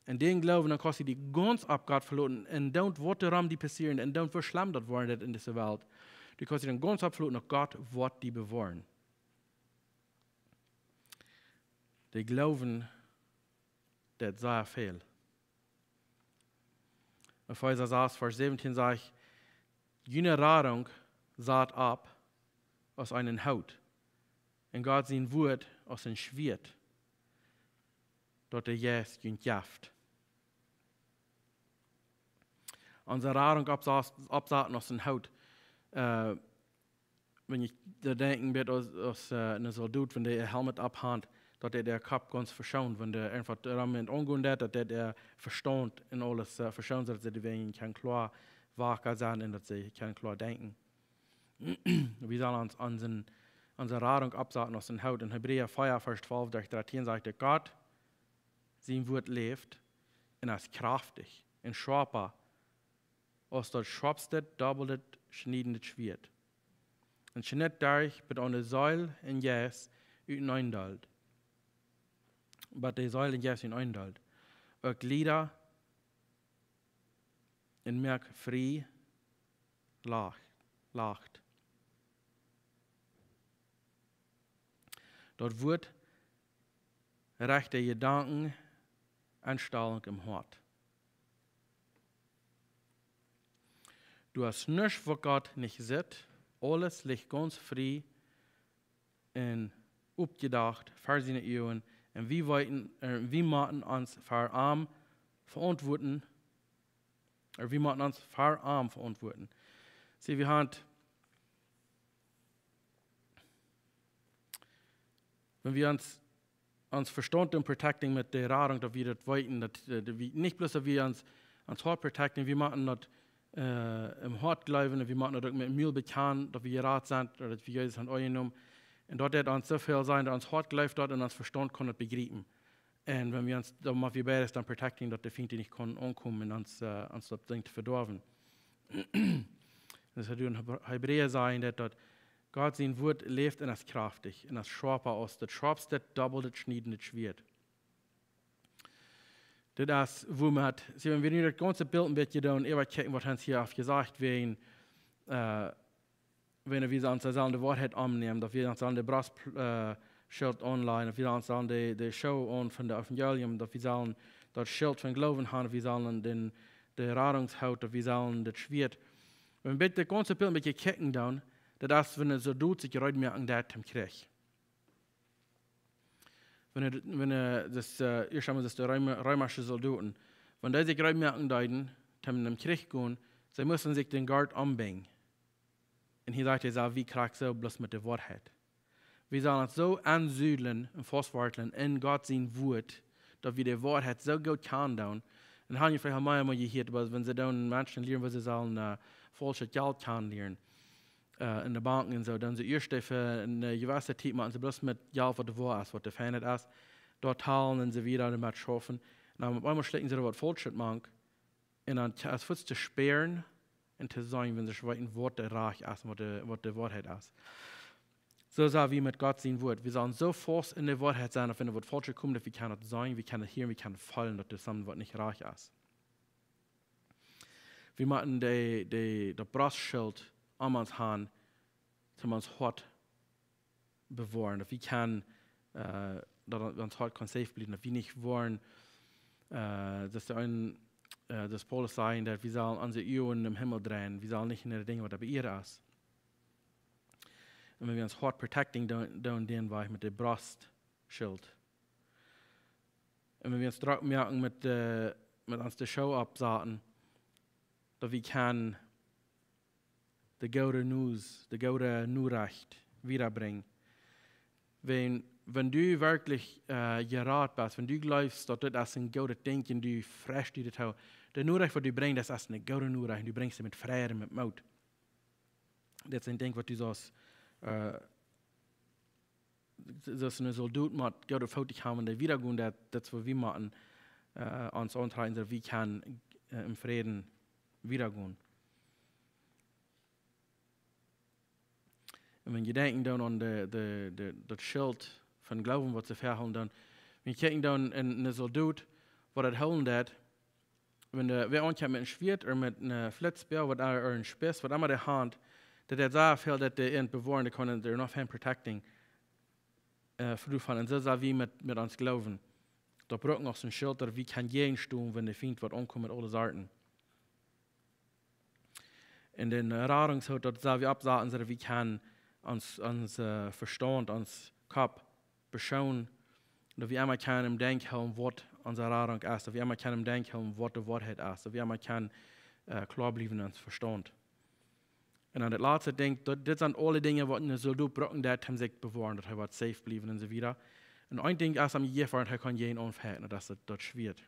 un dän Gloowen, dan kaust du die gaunz opp Gott veloten, un doont waut rom die passieren, un doont woo schlemm daut woaren deit en dise Welt. Du kaust die dan gaunz opp veloten, daut Gott woat die bewoaren. De Gloowen, daut sajcht väl. Efeesa sas, Varsch säwentieen sajcht: June Radunk sat opp aus een Hoot, un Gott sien Wort aus een Schwieet, daut de Jeist junt jeft. Onse Radunk oppsat-, oppsaten aus een Hoot. Äh, wan ekj doa denkjen doo aus, aus, äh, een Soldot, wan dee een Helm opphaft, daut dee äa Kopp gaunz veschont, wan dee eefach doaromm aungonen deit, daut dee äa Vestaunt un aules, äh, veschont, daut see doawäajen kjennen kloa waka sennen un daut see kjennen kloa denkjen. Wie sellen ons aun onse, onse Radunk oppsaten aus een Hoot. En Hebräa vea, Varsch twalf derch dartieen sajcht et: Gott sien Wuat läft un es kjraftich un schoapa aus daut schoapste dobbelt schniedende Schwieet. Un schnitt derch bat aun de Seel un Jeist utenaunda. Bat de Seel un Jeist utenaunda. Uk Jlieda un moakt frie, lacht, lacht. Daut Wuat rechte Jedanken, Enstalunk em Hoat. Doa es nuscht, waut Gott nich sitt. Aules licht gaunz frie un oppjedocht ver siene Uagen. Un wie weeten, äh, wie motten ons ver am veauntwuaten, äh, wie motten ons ver am veauntwuaten. See, wie haben, wan wie ons, ons Vestaunt un protecting met de Radunk, daut wie daut weeten, daut, äh, daut wie, nich bloos daut wie ons, ons Hoat protecting, wie motten daut, äh, em Hoat jleewen, un wie motten daut uk met Mul bekjanen, daut wie jerat sent, ooda daut wie Jesus haben aunjenomen. Un daut deit ons soo väl sennen, daut ons Hoat jleeft daut un ons Vestaunt kaun daut bejriepen. Un wan wie ons, dan motten wie beides dan protecting, daut de Fient nich kaun aunkomen un ons, äh, ons daut Dinkj vedoawen. Daut sajcht doa en Hebr-, Hebräa sajen, daut, daut Gott sien Wuat läft un es kjraftich un es schoapa aus daut schoapste dobbelt schniedende Schwieet. Dit es, woo wie, see, wan wie nu daut gaunze Bilt een bät doonen äwakjikjen, waut hee hia haft jesajcht, wäajen, äh, wan wie ons sellen de Woarheit aunnämen, daut wie ons sellen de Brost, äh, Schilt aunläajen, daut wie ons sellen de, de Schoo aun von daut Evangelium, daut wie sellen daut Schilt von Gloowen haben, wie sellen dän, de Radungshoot, daut wie sellen daut Schwieet. Wan wie daut gaunze Bilt een bät kjikjen doonen, daut es, wan een Soldot sikj reed moaken deit toom Kjrich. Wan hee, wan hee, daut, äh, ieescht emol daut de Reema-, reemasche Soldoten, wan dee sikj reed moaken deeden, toom em Kjrich gonen, see musten sikj dän Gurt ombinjen. Un hia sajcht hee, saj wie krakjt soo, bloos met de Woarheit. Wie sellen ons soo ensudlen un faustwartlen en Gott sien Wuat, daut wie de Woarheit soo goot kjanen doonen. Un haben jie veleicht aul mea mol jehieet, oba wan see doonen Menschen lieren, woo see sellen, äh, faulschet Jelt kjanen lieren, äh, en de Banken un soo, dan see ieescht fa eene jewesse Tiet motten see bloos met Jelt, waut doa woa es, waut doa fein es, doa talen un soo wieda doamet schaufen. Un dan opp eemol schlikjen see doa waut Faulschet mank. Un dan kj-, es fuaz to spieren un to seenen, wan see weeten, waut de Rajcht es un waut de, waut de Woarheit es. Soo sent wie met Gott sien Wuat. Wie sellen soo faust en de Woarheit sennen, daut wan waut Faulschet kjemt, daut wie kjennen daut seenen, wie kjennen daut hieren, wie kjennen feelen, daut doa waut nich rajcht es. Wie motten de, de, daut Brostschilt om ons haben, toom ons Hoat bewoaren, daut wie kjennen, äh, daut ons Hoat kaun safe bliewen, daut wie nich woaren, äh, daut de een, äh, daut Paulus säd, daut wie sellen onse Uagen nom Himmel dreien, wie sellen nich no de Dinja, waut oppe Ieed es. Un wan wie ons Hoat protecting doonen, doonen dän Wajch met de Brostschilt. Un wan wie ons drock moaken met de, met ons de Schoo oppsaten, daut wie kjennen de goode News, de goode Norecht wiedabrinjen. Wan, wan du werkjlich, äh, jerat best, wan du jleefst, daut dit es een goodet Dinkj un du freist die dit hoo, de Norecht, waut du brinjst, daut es eene goode Norecht, un du brinjst see met Freid un met Moot. Dit es een Dinkj, waut du sust, äh, daut een Soldot mott goode Foten haben, dee wiedagonen, daut, daut es waut wie motten, äh, ons auntrakjen, daut wie kjennen, äh, em Fräd wiedagonen. Un wan jie denkjen dan aun de, de, de, daut Schilt von Gloowen, waut see väahoolen dan, wan jie kjikjen dan en, en een Soldot, waut daut hoolen deit, wan dee, wäa aunkjemt met een Schwieet ooda met een, äh, Flitzboag, waut, ooda een Spieß, waut emma dee haben, daut deit sea väl, daut dee an bewoaren, dee kjennen doa noch fein protecting, äh, fa doavon. Un soo sent wie met, met ons Gloowen. Daut brukt noch een Schilt, daut wie kjennen jäajenstonen, wan de Fient waut aunkomt met aule Sorten. Un dän, äh, Radungshoot, daut sell wie oppsaten, soo daut wie kjennen ons, ons, äh, Vestaunt, ons Kopp beschoonen, daut wie emma kjennen em Denkj hoolen, waut onse Radunk es, daut wie emma kjennen em Denkj hoolen, waut de Woarheit es, daut wie emma kjennen, äh, kloa bliewen en ons Vestaunt. Un dan daut latste Dinkj, daut, dit sent aule Dinja, waut een Soldot brucken deit, om sikj to bewoaren, daut hee woat safe bliewen un soo wieda. Un een Dinkj es am jejäft worden, hee kaun jäajen aunfajchten, daut es daut, daut Schwieet.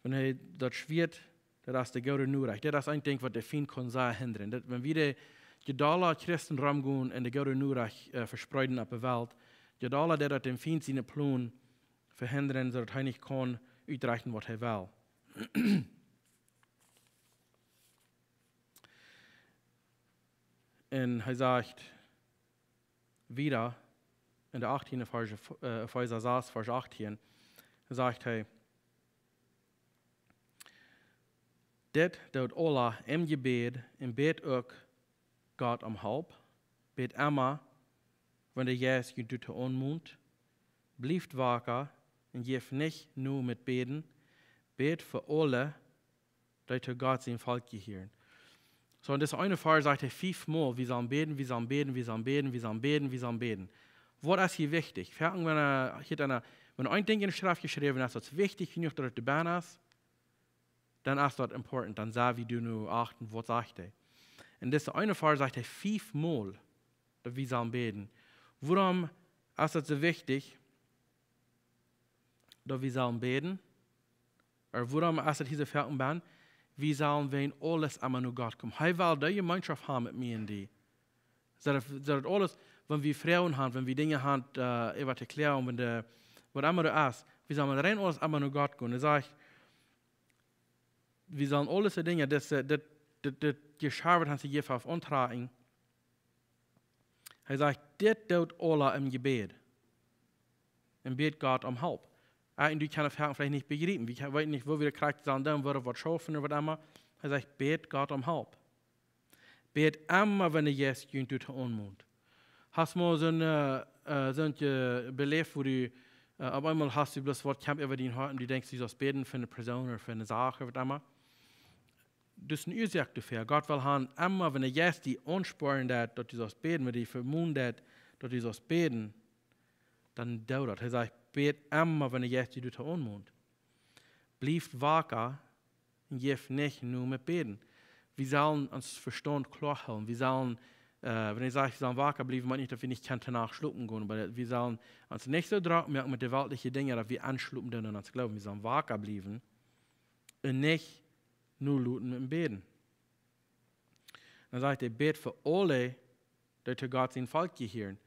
Wan hee daut Schwieet, daut es de goode Norecht. Daut es een Dinkj, waut de Fient kaun sea hindren. Daut, wan wie de, je dolla Christen romgonen un de goode Norecht, äh, vespreeden opp de Welt, je dolla deit daut däm Fient siene Plon vehindren, soo daut hee nich kaun utrechten, waut hee well. Un hee sajcht wieda en de achttiende Varsch, äh, Efeesa sas, Varsch achttieen, sajcht hee: "Dit doot aula em Jebäd un bät uk Gott om Help. Bät emma, wan de Jeist junt doatoo aunmont. Blieft waka un jäft nich no met bäden. Bät fa aule, dee to Gott sien Volkj jehieren." Soo, en dise eene Varsch sajcht hee fief mol: "Wie sellen bäden, wie sellen bäden, wie sellen bäden, wie sellen bäden, wie sellen bäden." Waut es hia wichtich? Foaken, wan, äh, hia eene, wan een Dinkj en de Schreft jeschräwen es, daut es wichtich jenuach, daut et doabie es, dan es daut important. Dan sell wie doa nu achten, waut sajcht hee. En dise eene Varsch sajcht hee fief mol, daut wie sellen bäden. Wuarom es daut soo wichtich, daut wie sellen bäden? Ooda wuarom es daut hia soo foaken benn? Wie sellen wäajen aules emma no Gott komen. Hee well dee Jemeenschoft haben met mie un die. Soo daut, soo daut aules, wan wie Froagen haben, wan wie Dinja haben, äh, äwa to kjlären, wan de, waut emma doa es, wie sellen met rein aules emma no Gott gonen. Hee sajcht, wie sellen aule dee Dinja, daut, äh, daut, daut, daut Jeschaft, waut hee ons jejäft haft, auntrakjen. Hee sajcht: "Dit doot aula em Jebäd. Un bät Gott om Help." Äh, un du kaust daut veleicht nich bejriepen. Wie kjennen, weeten nich, woo wie daut krakjt sellen doonen, woo daut woat schaufen ooda waut emma. Hee sajcht: "Bät Gott om Help. Bät emma, wan de Jeist junt doatoo aunmont." Hast mol soon, äh, äh, soont, äh, beläft, wua du, äh, opp eemol hast du bloos waut kjemt äwa dien Hoat un du denkjst, du sust bäden fa eene Persoon ooda fa eene Sach ooda waut emma? Daut es eene Uasoak doafäa. Gott well haben, emma wan de Jeist die aunspornen deit, daut du sust bäden, wan die vemont deit, daut du sust bäden, dan doo daut. Hee sajcht: "Bät emma, wan de Jeist die doatoo aunmont. Blieft waka un jäft nich no met bäden." Wie sellen ons Vestaunt kloa hoolen. Wie sellen, äh, wan ekj saj, wie sellen waka bliewen, meent nich, daut wie nich kjennen de Nacht schlopen gonen, oba wie sellen ons nich soo drock moaken met de weltliche Dinja, daut wie enschlopen doonen en ons Gloowen. Wie sellen waka bliewen un nich noloten met bäden. Dan sajcht hee: "Bät fa aule, dee to Gott sien Volkj jehieren."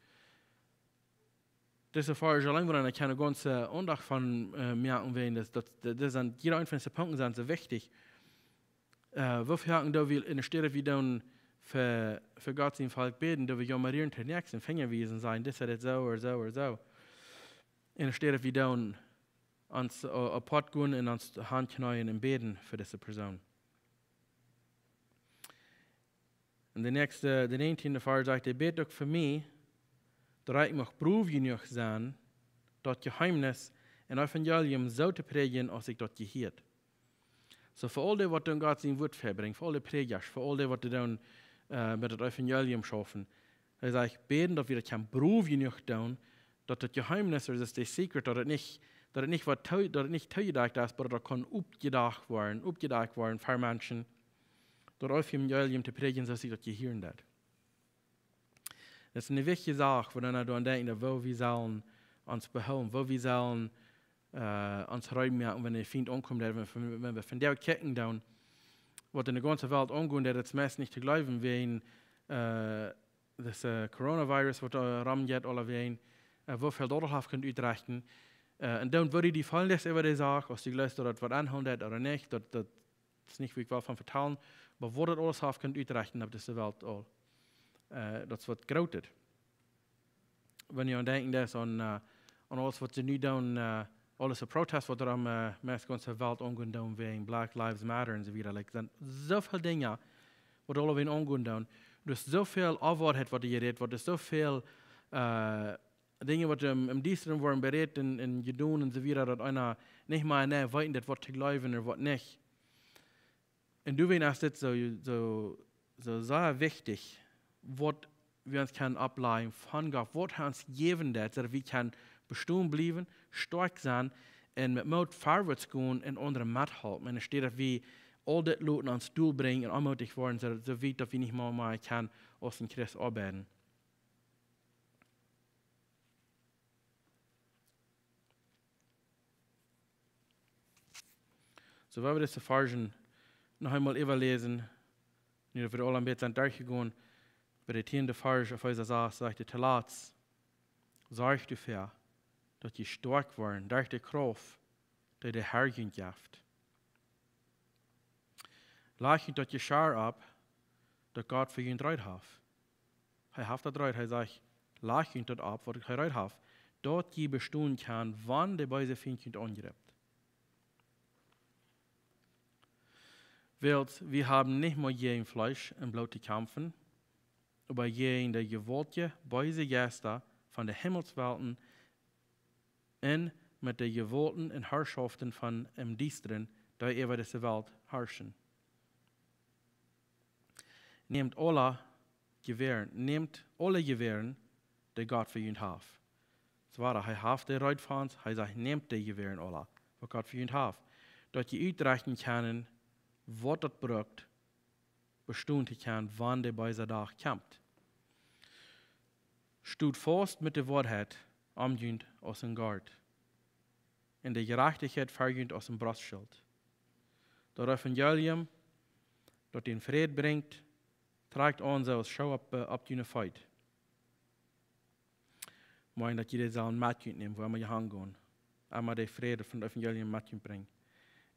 Dise Varsch auleen, wua wie kjennen gaunze, äh, Aundacht von, äh, moaken, wäajen daut, daut, daut, daut sent, jieda eent von dise Punkten sent soo wichtich. Äh, woo foaken doo wie, enne Städ wie doonen fa, fa Gott sien Volkj bäden, doo wie jo mol hia un doa nuscht, Finja wiesen, sajen: "Dit es daut soo ooda soo ooda soo." Enne Städ wie doonen ons, äh, apoat gonen un ons Haunt kjneeen un bäden fa dise Persoon. En de näakjste, de näajentieende Varsch sajcht: "Bät uk fa mie, daut ekj mucht prow jenuach sennen, daut Jeheemnis un Evangelium soo to prädjen, aus sikj daut jehieet." Soo, fa aul dee, waut dan Gott sien Wuat vebrinjen, fa aul dee Prädjasch, fa aul dee, waut dan, äh, met daut Evangelium schaufen. Hee sajcht: "Bäden, daut wie daut kjennen prow jenuach doonen, daut daut Jeheemnis, daut es de secret, daut et nich, daut et nich woat too-, daut et nich toojedakjt es, oba daut et kaun oppjedakjt woaren, oppjedakjt woaren fa Menschen, daut Evangelium to prädjen, soo aus sikj daut jehieren deit." Daut es eene wichtje Sach, wua wie dan doaraun denkjen, daut woo wie sellen ons behoolen, woo wie sellen, äh, ons reed moaken, wan de Fient aunkomen deit, wan wie, wan wie vondoag kjikjen doonen, waut en de gaunze Welt aunjeit, daut es meist nich to jleewen, wäajen, äh, daut, äh, Coronavirus, waut doa romjeit, aulawäajen, äh, woo väl daut aul haft kunt utrechten. Äh, un dan wudd ekj die froagen, daut äwa de Sach, aus du jleefst, daut daut waut aunhoolen deit ooda nich, daut, daut es nich, wua ekj well von vetalen, oba waut daut aules haft kunt utrechten opp dise Welt aul. Äh, daut es waut Grootet. Wan jie aun denkjen, daut es aun, äh, aun aules, waut see nu doonen, äh, aules de Protest, waut doa aum, äh, meist gaunze Welt aunjeit, wäajen Black Lives Matter un soo wieda. Like, sent soo väl Dinja, waut aulawäajen aunjeit. Doa es soo väl Onwoarheit, waut doa jerät woat, doa es soo väl, äh, Dinja, waut em, em Diestren woaren berät un, un jedonen un soo wieda, daut eena nich mea, nä, weet nich, waut to jleewen un waut nich. Un doawäajen es dit soo, soo, soo sea wichtich, waut wie ons kjennen auflajen von Gott, waut hee ons jäwen deit, soo daut wie kjennen bestonen bliewen, stoakj sennen un met Moot verwoats gonen un aundre methalpen. Un enne Städ daut wie aul dit loten ons dol brinjen un onmootich woaren, soo, soo wiet daut wie nich mea, mea kjennen aus een Christ oabeiden. Soo, wan wie dise Varsch noch eemol äwaläsen, nu daut wie aul een bät sent derchjegonen, bie dän tieenden Varsch, Efeesa sas, sajcht et: "Tolatst, sorcht doafäa, daut jie stoakj woaren derch de Krauft, dee de Herr junt jeft. Lajcht junt daut Jeschia opp, daut Gott fa junt reed haft." Hee haft daut reed, hee sajcht: "Lajcht junt daut opp, waut hee reed haft, daut jie bestonen kjennen, wan de beese Fient junt aungrippt. Wiels wie haben nich mea jäajen Fleesch un Bloot to kjamfen, oba jäajen de jewaultje beese Jeista von de Himmelswelten un met de Jewaulten un Harschoften von em Diestren, dee äwa dise Welt harschen. Nämt aule Jewäaren, nämt aule Jewäaren, dee Gott fa junt haft." Soo wada, hee haft de Reed fa ons, hee sajcht: "Nämt de Jewäaren aula, waut Gott fa junt haft, daut jie utrechten kjennen, waut daut brukt, bestonen to kjennen, wan de beese Dach kjemt. Stot faust met de Woarheit om junt aus een Gort, un de Jerajchtichkjeit ver junt aus een Brostschilt. Daut Evangelium, daut dän Fräd brinjt, trakjt aun soo aus Schoo opp, opp june Feet." Moin, daut jie dee sellen met junt nämen, wua emma jie hangonen. Emma dän Fräd von daut Evangelium met junt brinjen.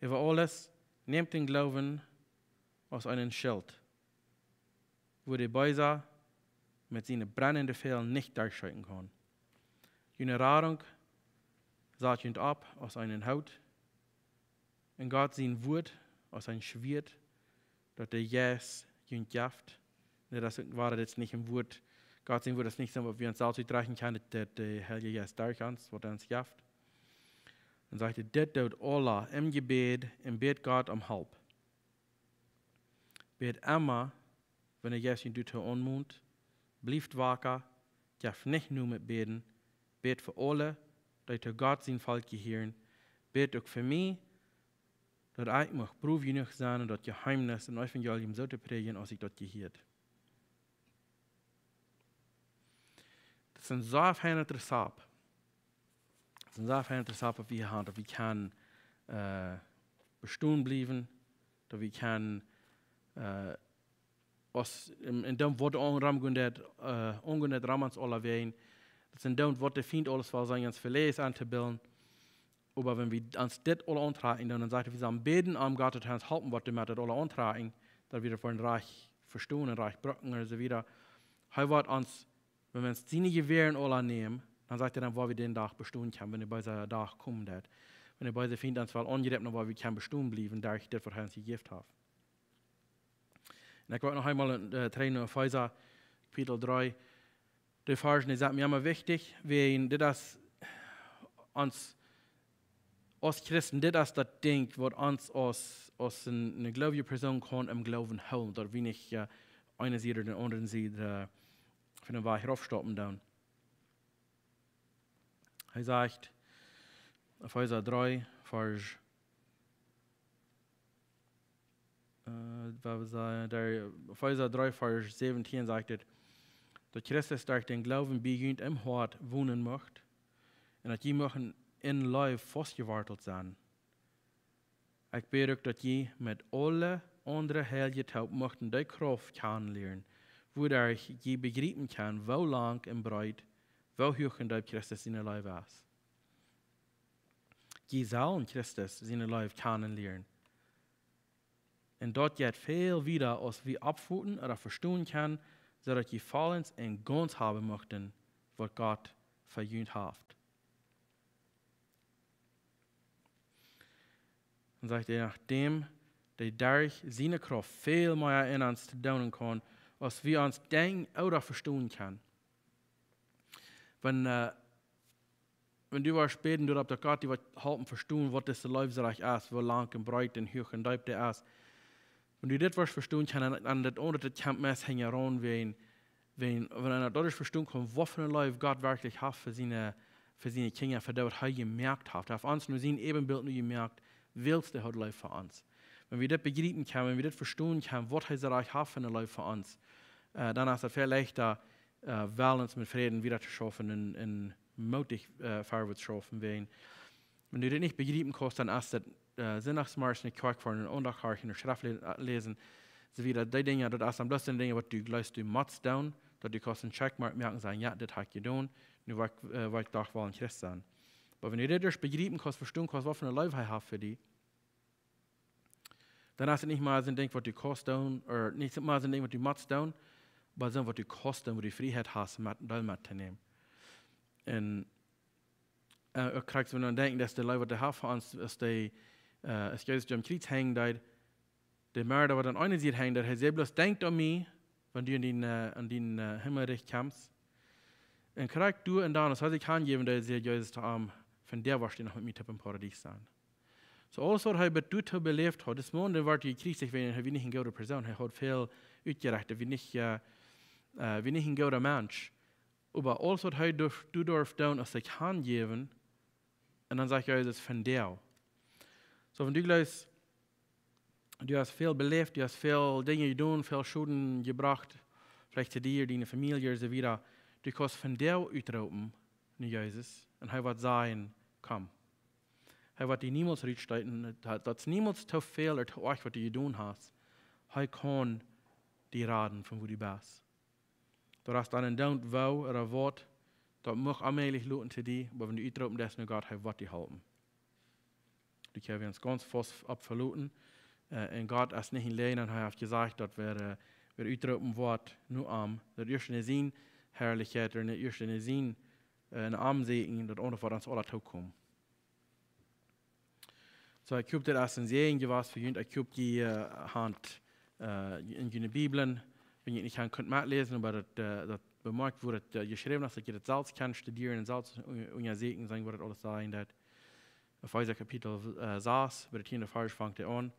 Äwa aules nämt dän Gloowen aus eenen Schilt, wua de Beesa met siene brennende Fäl nich derchscheeten kaun. June Radunk sat junt opp aus eenen Hoot, un Gott sien Wuat aus een Schwieet, daut de Jeist junt jeft. Nä, daut es, wada, daut es nich een Wuat. Gott sien Wuat es nich soo, waut wie ons selfst utrechten kjennen, daut, daut de Heilje Jeist derch ons, waut hee ons jeft. Dan sajcht hee: "Dit doot aula em Jebäd un bät Gott om Help. Bät emma, wan de Jeist junt doatoo aunmont. Blieft waka, jeft nich no met bäden. Bät fa aule, dee to Gott sien Volkj jehieren. Bät uk fa mie, daut ekj mucht prow jenuach sennen, daut Jeheemnis em Evangelium soo to prädjen, aus ekj daut jehieet." Daut es een sea feinet Rezapt. Daut es een sea feinet Rezapt, waut wie hia haben, daut wie kjennen, äh, bestonen bliewen, daut wie kjennen, äh, aus en, en däm, waut aungonen deit, äh, aungonen deit, rom ons aulawäajen. Daut es en däm, waut de Fient aules well sennen, ons Veläajnis auntobilden. Oba wan wie ons dit aula auntrakjen, dan, dan sajcht hee, wie sellen bäden om Gott, daut hee ons halpen woat met dit aula auntrakjen, daut wie daut woaren rajcht vestonen un rajcht brucken un soo wieda. Hee woat ons, wan wie ons siene Jewäaren aula nämen, dan sajcht hee, dan woa wie dän Dach bestonen kjennen, wan de beese Dach komen deit. Wan de beese Fient ons well aunjripen, dan woa wie kjennen bestonen bliewen, derch dit, waut hee ons jejäft haft. Un ekj well noch eemol, äh, trigj no Efeesa, Kapitel dree. De Varschen, dee sent mie emma wichtich, wäajen dit es ons, aus Christen, dit es daut Dinkj, waut ons aus, aus eene, eene gloowje Persoon kaun em Gloowen hoolen, daut wie nich, äh, eene Sied ooda de aundre Sied, äh, von dän Wajch raufstoppen doonen. Hee sajcht, Efeesa dree, Varsch, äh, waut wie sajen, dee, Efeesa dree, Varsch säwentieen sajcht et, daut Christus derch dän Gloowen bie junt em Hoat wonen mucht, un daut jie muchten en Leew faustjewortelt sennen. Ekj bäd uk, daut jie met aule aundre Heilje toop muchten dee Krauft kjanen lieren, wuaderch jie bejriepen kjennen, woo lang un breet, woo huach un deep Christus siene Leew es. Jie sellen Christus siene Leew kjanen lieren. Un daut jeit väl wieda, aus wie oppfoten ooda vestonen kjennen, soo daut jie vollends un gaunz haben muchten, waut Gott fa junt haft. Dan sajcht hee, no däm, dee derch siene Krauft väl mea en ons doonen kaun, aus wie ons denkjen ooda vestonen kjennen. Wan, äh, wan du woascht bäden, doaropp, daut Gott die woat halpen vestonen, waut dise Leew soo rajcht es, woo lang un breet un huach un deep dee es. Wan du dit woascht vestonen kjennen, un, un daut aundre, daut kjemt meist hinjaraun, wan, wan, wan eena daut ieescht vestonen kaun, waut fa eene Leew Gott werkjlich haft fa siene, fa siene Kjinja, fa dee, waut hee jemoakt haft. Hee haft ons no sien Äwenbilt nu jemoakt, wiels hee haud Leew fa ons. Wan wie dit bejriepen kjennen, wan wie dit vestonen kjennen, waut hee soo rajcht haft fa eene Leew fa ons, äh, dan es daut väl leichta, äh, woll ons met Fräd wieda to schaufen un, un mootich, äh, verwoats schaufen, wäajen, wan du dit nich bejriepen kaust, dan es daut äh, Sindachsmorjes enne Kjoakj foaren un Aundacht horchen un Schreft lä-, äh, läsen, soo wieda. Dee Dinja, daut es dan bloos dee Dinja, waut du jleefst, du motst doonen, daut du kaust een Checkmark moaken un sajen: "Jo, dit hab ekj jedonen, nu woa ekj, äh, woa ekj doch woll een Christ sennen." Oba wan du dit ieescht bejriepen kaust, vestonen kaust, waut fa eene Leew hee haft fa die, dan es et nich mea soon Dinkj, waut du kaust doonen, ooda nich mea soon Dinkj, waut du motst doonen, oba soon, waut du kaust doonen, wua du Frieheit hast, met, Deel mettonämen. Un, äh, uk krakjt, wan wie dan denkjen, daut de Leew, waut hee haft fa ons, es dee, äh, es Jesus, dee aum Kjriez henjen deed, de Moakj, waut aun eene Sied henjt, daut hee säd bloos: "Denkj aun mie, wan du en dien, äh, en dien, äh, Himmelrikj kjemst." Un krakjt doa un dan, aus hee sikj hanjäwen deed, säd Jesus to am: "Vondoag woascht du noch met mie toop em Paradies sennen." Soo aules, waut hee bat doatoo beläft haud, dis Maun, dee wort jekjriezicht, wiels hee wia nich eene goode Persoon. Hee haud väl utjerecht, hee wia nich, äh, äh, wia nich een gooda Mensch. Oba aules, waut hee durf, doa durf doonen, es sikj hanjäwen, un dan sajcht Jesus: "Vondoag." Soo, wan du jleefst, du hast väl beläft, du hast väl Dinja jedonen, väl Schoden jebrocht, veleicht to die, diene Famielje, un soo wieda. Du kaust vondoag utroopen no Jesus un hee woat sajen: "Komm." Hee woat die niemols rutstoten, daut, daut es niemols too väl ooda too oajch, waut du jedonen hast. Hee kaun die raden von wua du best. Daut es dan een Doont, woo ooda waut, daut mucht onmäajlich loten to die, oba wan du utroopen deist no Gott, hee woat die halpen. Doa kjenn wie ons gaunz faust opp veloten. Äh, un Gott es nich een Läajna, un hee haft jesajcht, daut wäa, äh, wäa utroopen woat no am, daut ieeschte no siene Harlichkjeit, ooda daut ieeschte no sien, äh, no am sieekjen, daut aundre woat ons aula tookomen. Soo, ekj hop, dit es een Säajen jewast fa junt. Ekj hop, jie, äh, han, äh, en june Bibeln, wan jie nich han kunt metläsen, oba daut, äh, daut bemoakjt, wua daut, äh, jeschräwen es, daut jie daut selfst kjennen studieren un selfst un-, unjasieekjen, seenen, wua daut aules sajen deit. Efeesa Kapitel, äh, sas, bie daut tieende Varsch fangt hee aun.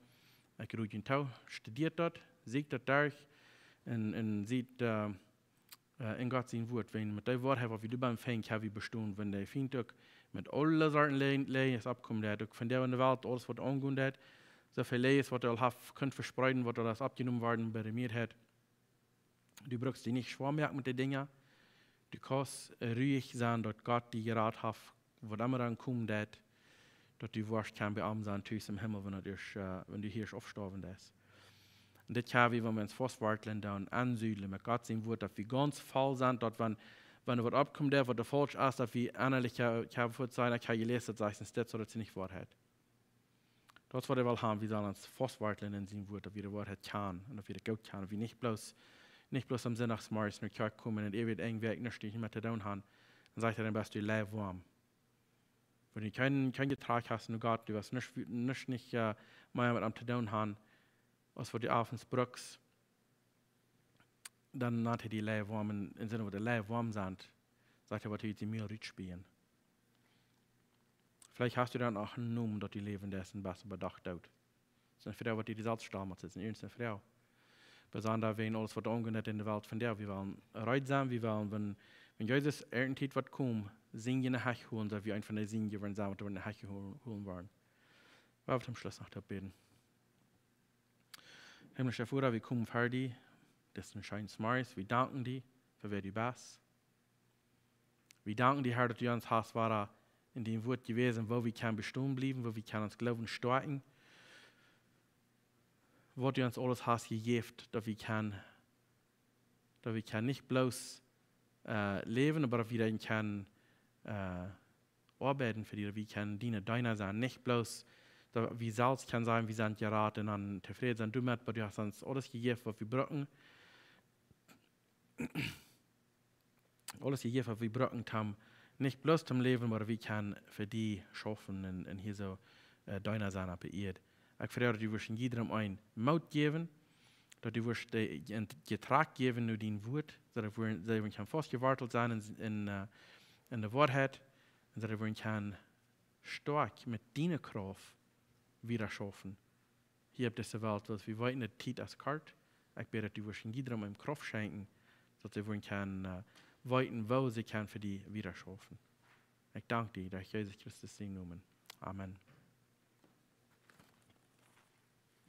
Ekj rod junt too, studieet daut, sieekjt daut derch un, un siet, äh, äh, en Gott sien Wort, wan met dee Woarheit, waut wie doa bie finjen, kjenn wie bestonen, wan de Fient uk met aule Sorten Läajes, Läajes oppkomen deit, uk vondoag en de Welt, aules, waut aungonen deit, soo väl Läajes, waut hee aul haft kunt vespreeden, waut aul es oppjenomen worden bie de Mearheit. Du brukst die nich schwoa moaken met dee Dinja. Du kaust, äh, ruich sennen, daut Gott die jerat haft, waut emma dan komen deit, daut du woascht kjennen bie am sennen, tus em Himmel, wan daut ieescht, äh, wan du hia ieescht aufstoawen deist. Un dit kjenn wie, wan wie ons faust wartlen doonen, aunsiedlen met Gott sien Wort, daut wie gaunz voll sent, daut wan, wan doa waut oppkomen deit, waut doa faulsch es, daut wie ennalich kjenn, kjenn fuaz sajen: "Ekj hab jeläst, daut sajcht nich dit, soo daut es nich Woarheit." Daut es, waut hee well haben, wie sellen ons faust wartlen en sien Wort, daut wie de Woarheit kjanen un daut wie daut goot kjanen, daut wie nich bloos, nich bloos aum Sindachsmorjes no Kjoakj komen un eewich een Wäakj nuscht met to doonen han, dan sajcht hee: "Dan best du luiwoam." Wan du kjeen, kjeen Jetrakj hast no Gott, du hast nuscht, nuscht nich, äh, mea met am to doonen han, aus waut du ofens brukst, dan nant hee die luiwoam, en, en Senn, waut de luiwoam sent, sajcht hee, waut hee ut de Mul rutspieen. Veleicht hast du dan uk een Nomen, daut du läwen deist, un best oba doch doot. Daut es eene Froag, waut du die selfst stalen motst, daut es eene earnste Froag. Besonda wäajen aules, waut aungonen deit en de Welt vondoag. Wie wellen reed sennen, wie wellen, wan, wan Jesus irjentwanea woat komen, sienen enne Hecht holen, soo aus wie eent von de sienen jeworden sent, waut doa enne Hecht hol-, holen woaren. Lot ons toom Schluss noch toop bäden. Himmlischa Voda, wie komen ver die, dit es een scheena Morjes. Wie danken die fa wäa du best. Wie danken die, Herr, daut du ons hast wada en dien Wort jewäsen, woo wie kjennen bestonen bliewen, woo wie kjennen ons Gloowen stoakjen, waut du ons aules hast jejäft, daut wie kjennen, daut wie kjennen nich bloos, äh, läwen, oba daut wie dan kjennen, äh, oabeiden fa die, daut wie kjennen diene Deena sennen, nich bloos daut wie selfst kjennen sajen, wie sent jerat un dan tofräd sennen doamet, oba du hast ons aules jejäft, waut wie brucken. Aules jejäft, waut wie brucken, toom, nich bloos toom läwen, oba wie kjennen fa die schaufen un, un hia soo, äh, Deena sennen opp de Ieed. Ekj froag, daut du woascht en jiedrem eenen Moot jäwen, daut du woascht, äh, een Jetrakj jäwen no dien Wort, soo daut wie, soo daut wie kjennen faust jewartelt sennen en, en, äh, en de Woarheit, un soo daut wie kjennen stoakj met diene Krauft wieda schaufen hia opp dise Welt, wiels wie weeten, de Tiet es kort. Ekj bäd, daut du woascht en jiedrem eenen Krauft schenkjen, soo daut see woaren kjennen, äh, weeten, woo see kjennen fa die wieda schaufen. Ekj dank die, derch Jesus Christus sienen Nomen. Amen.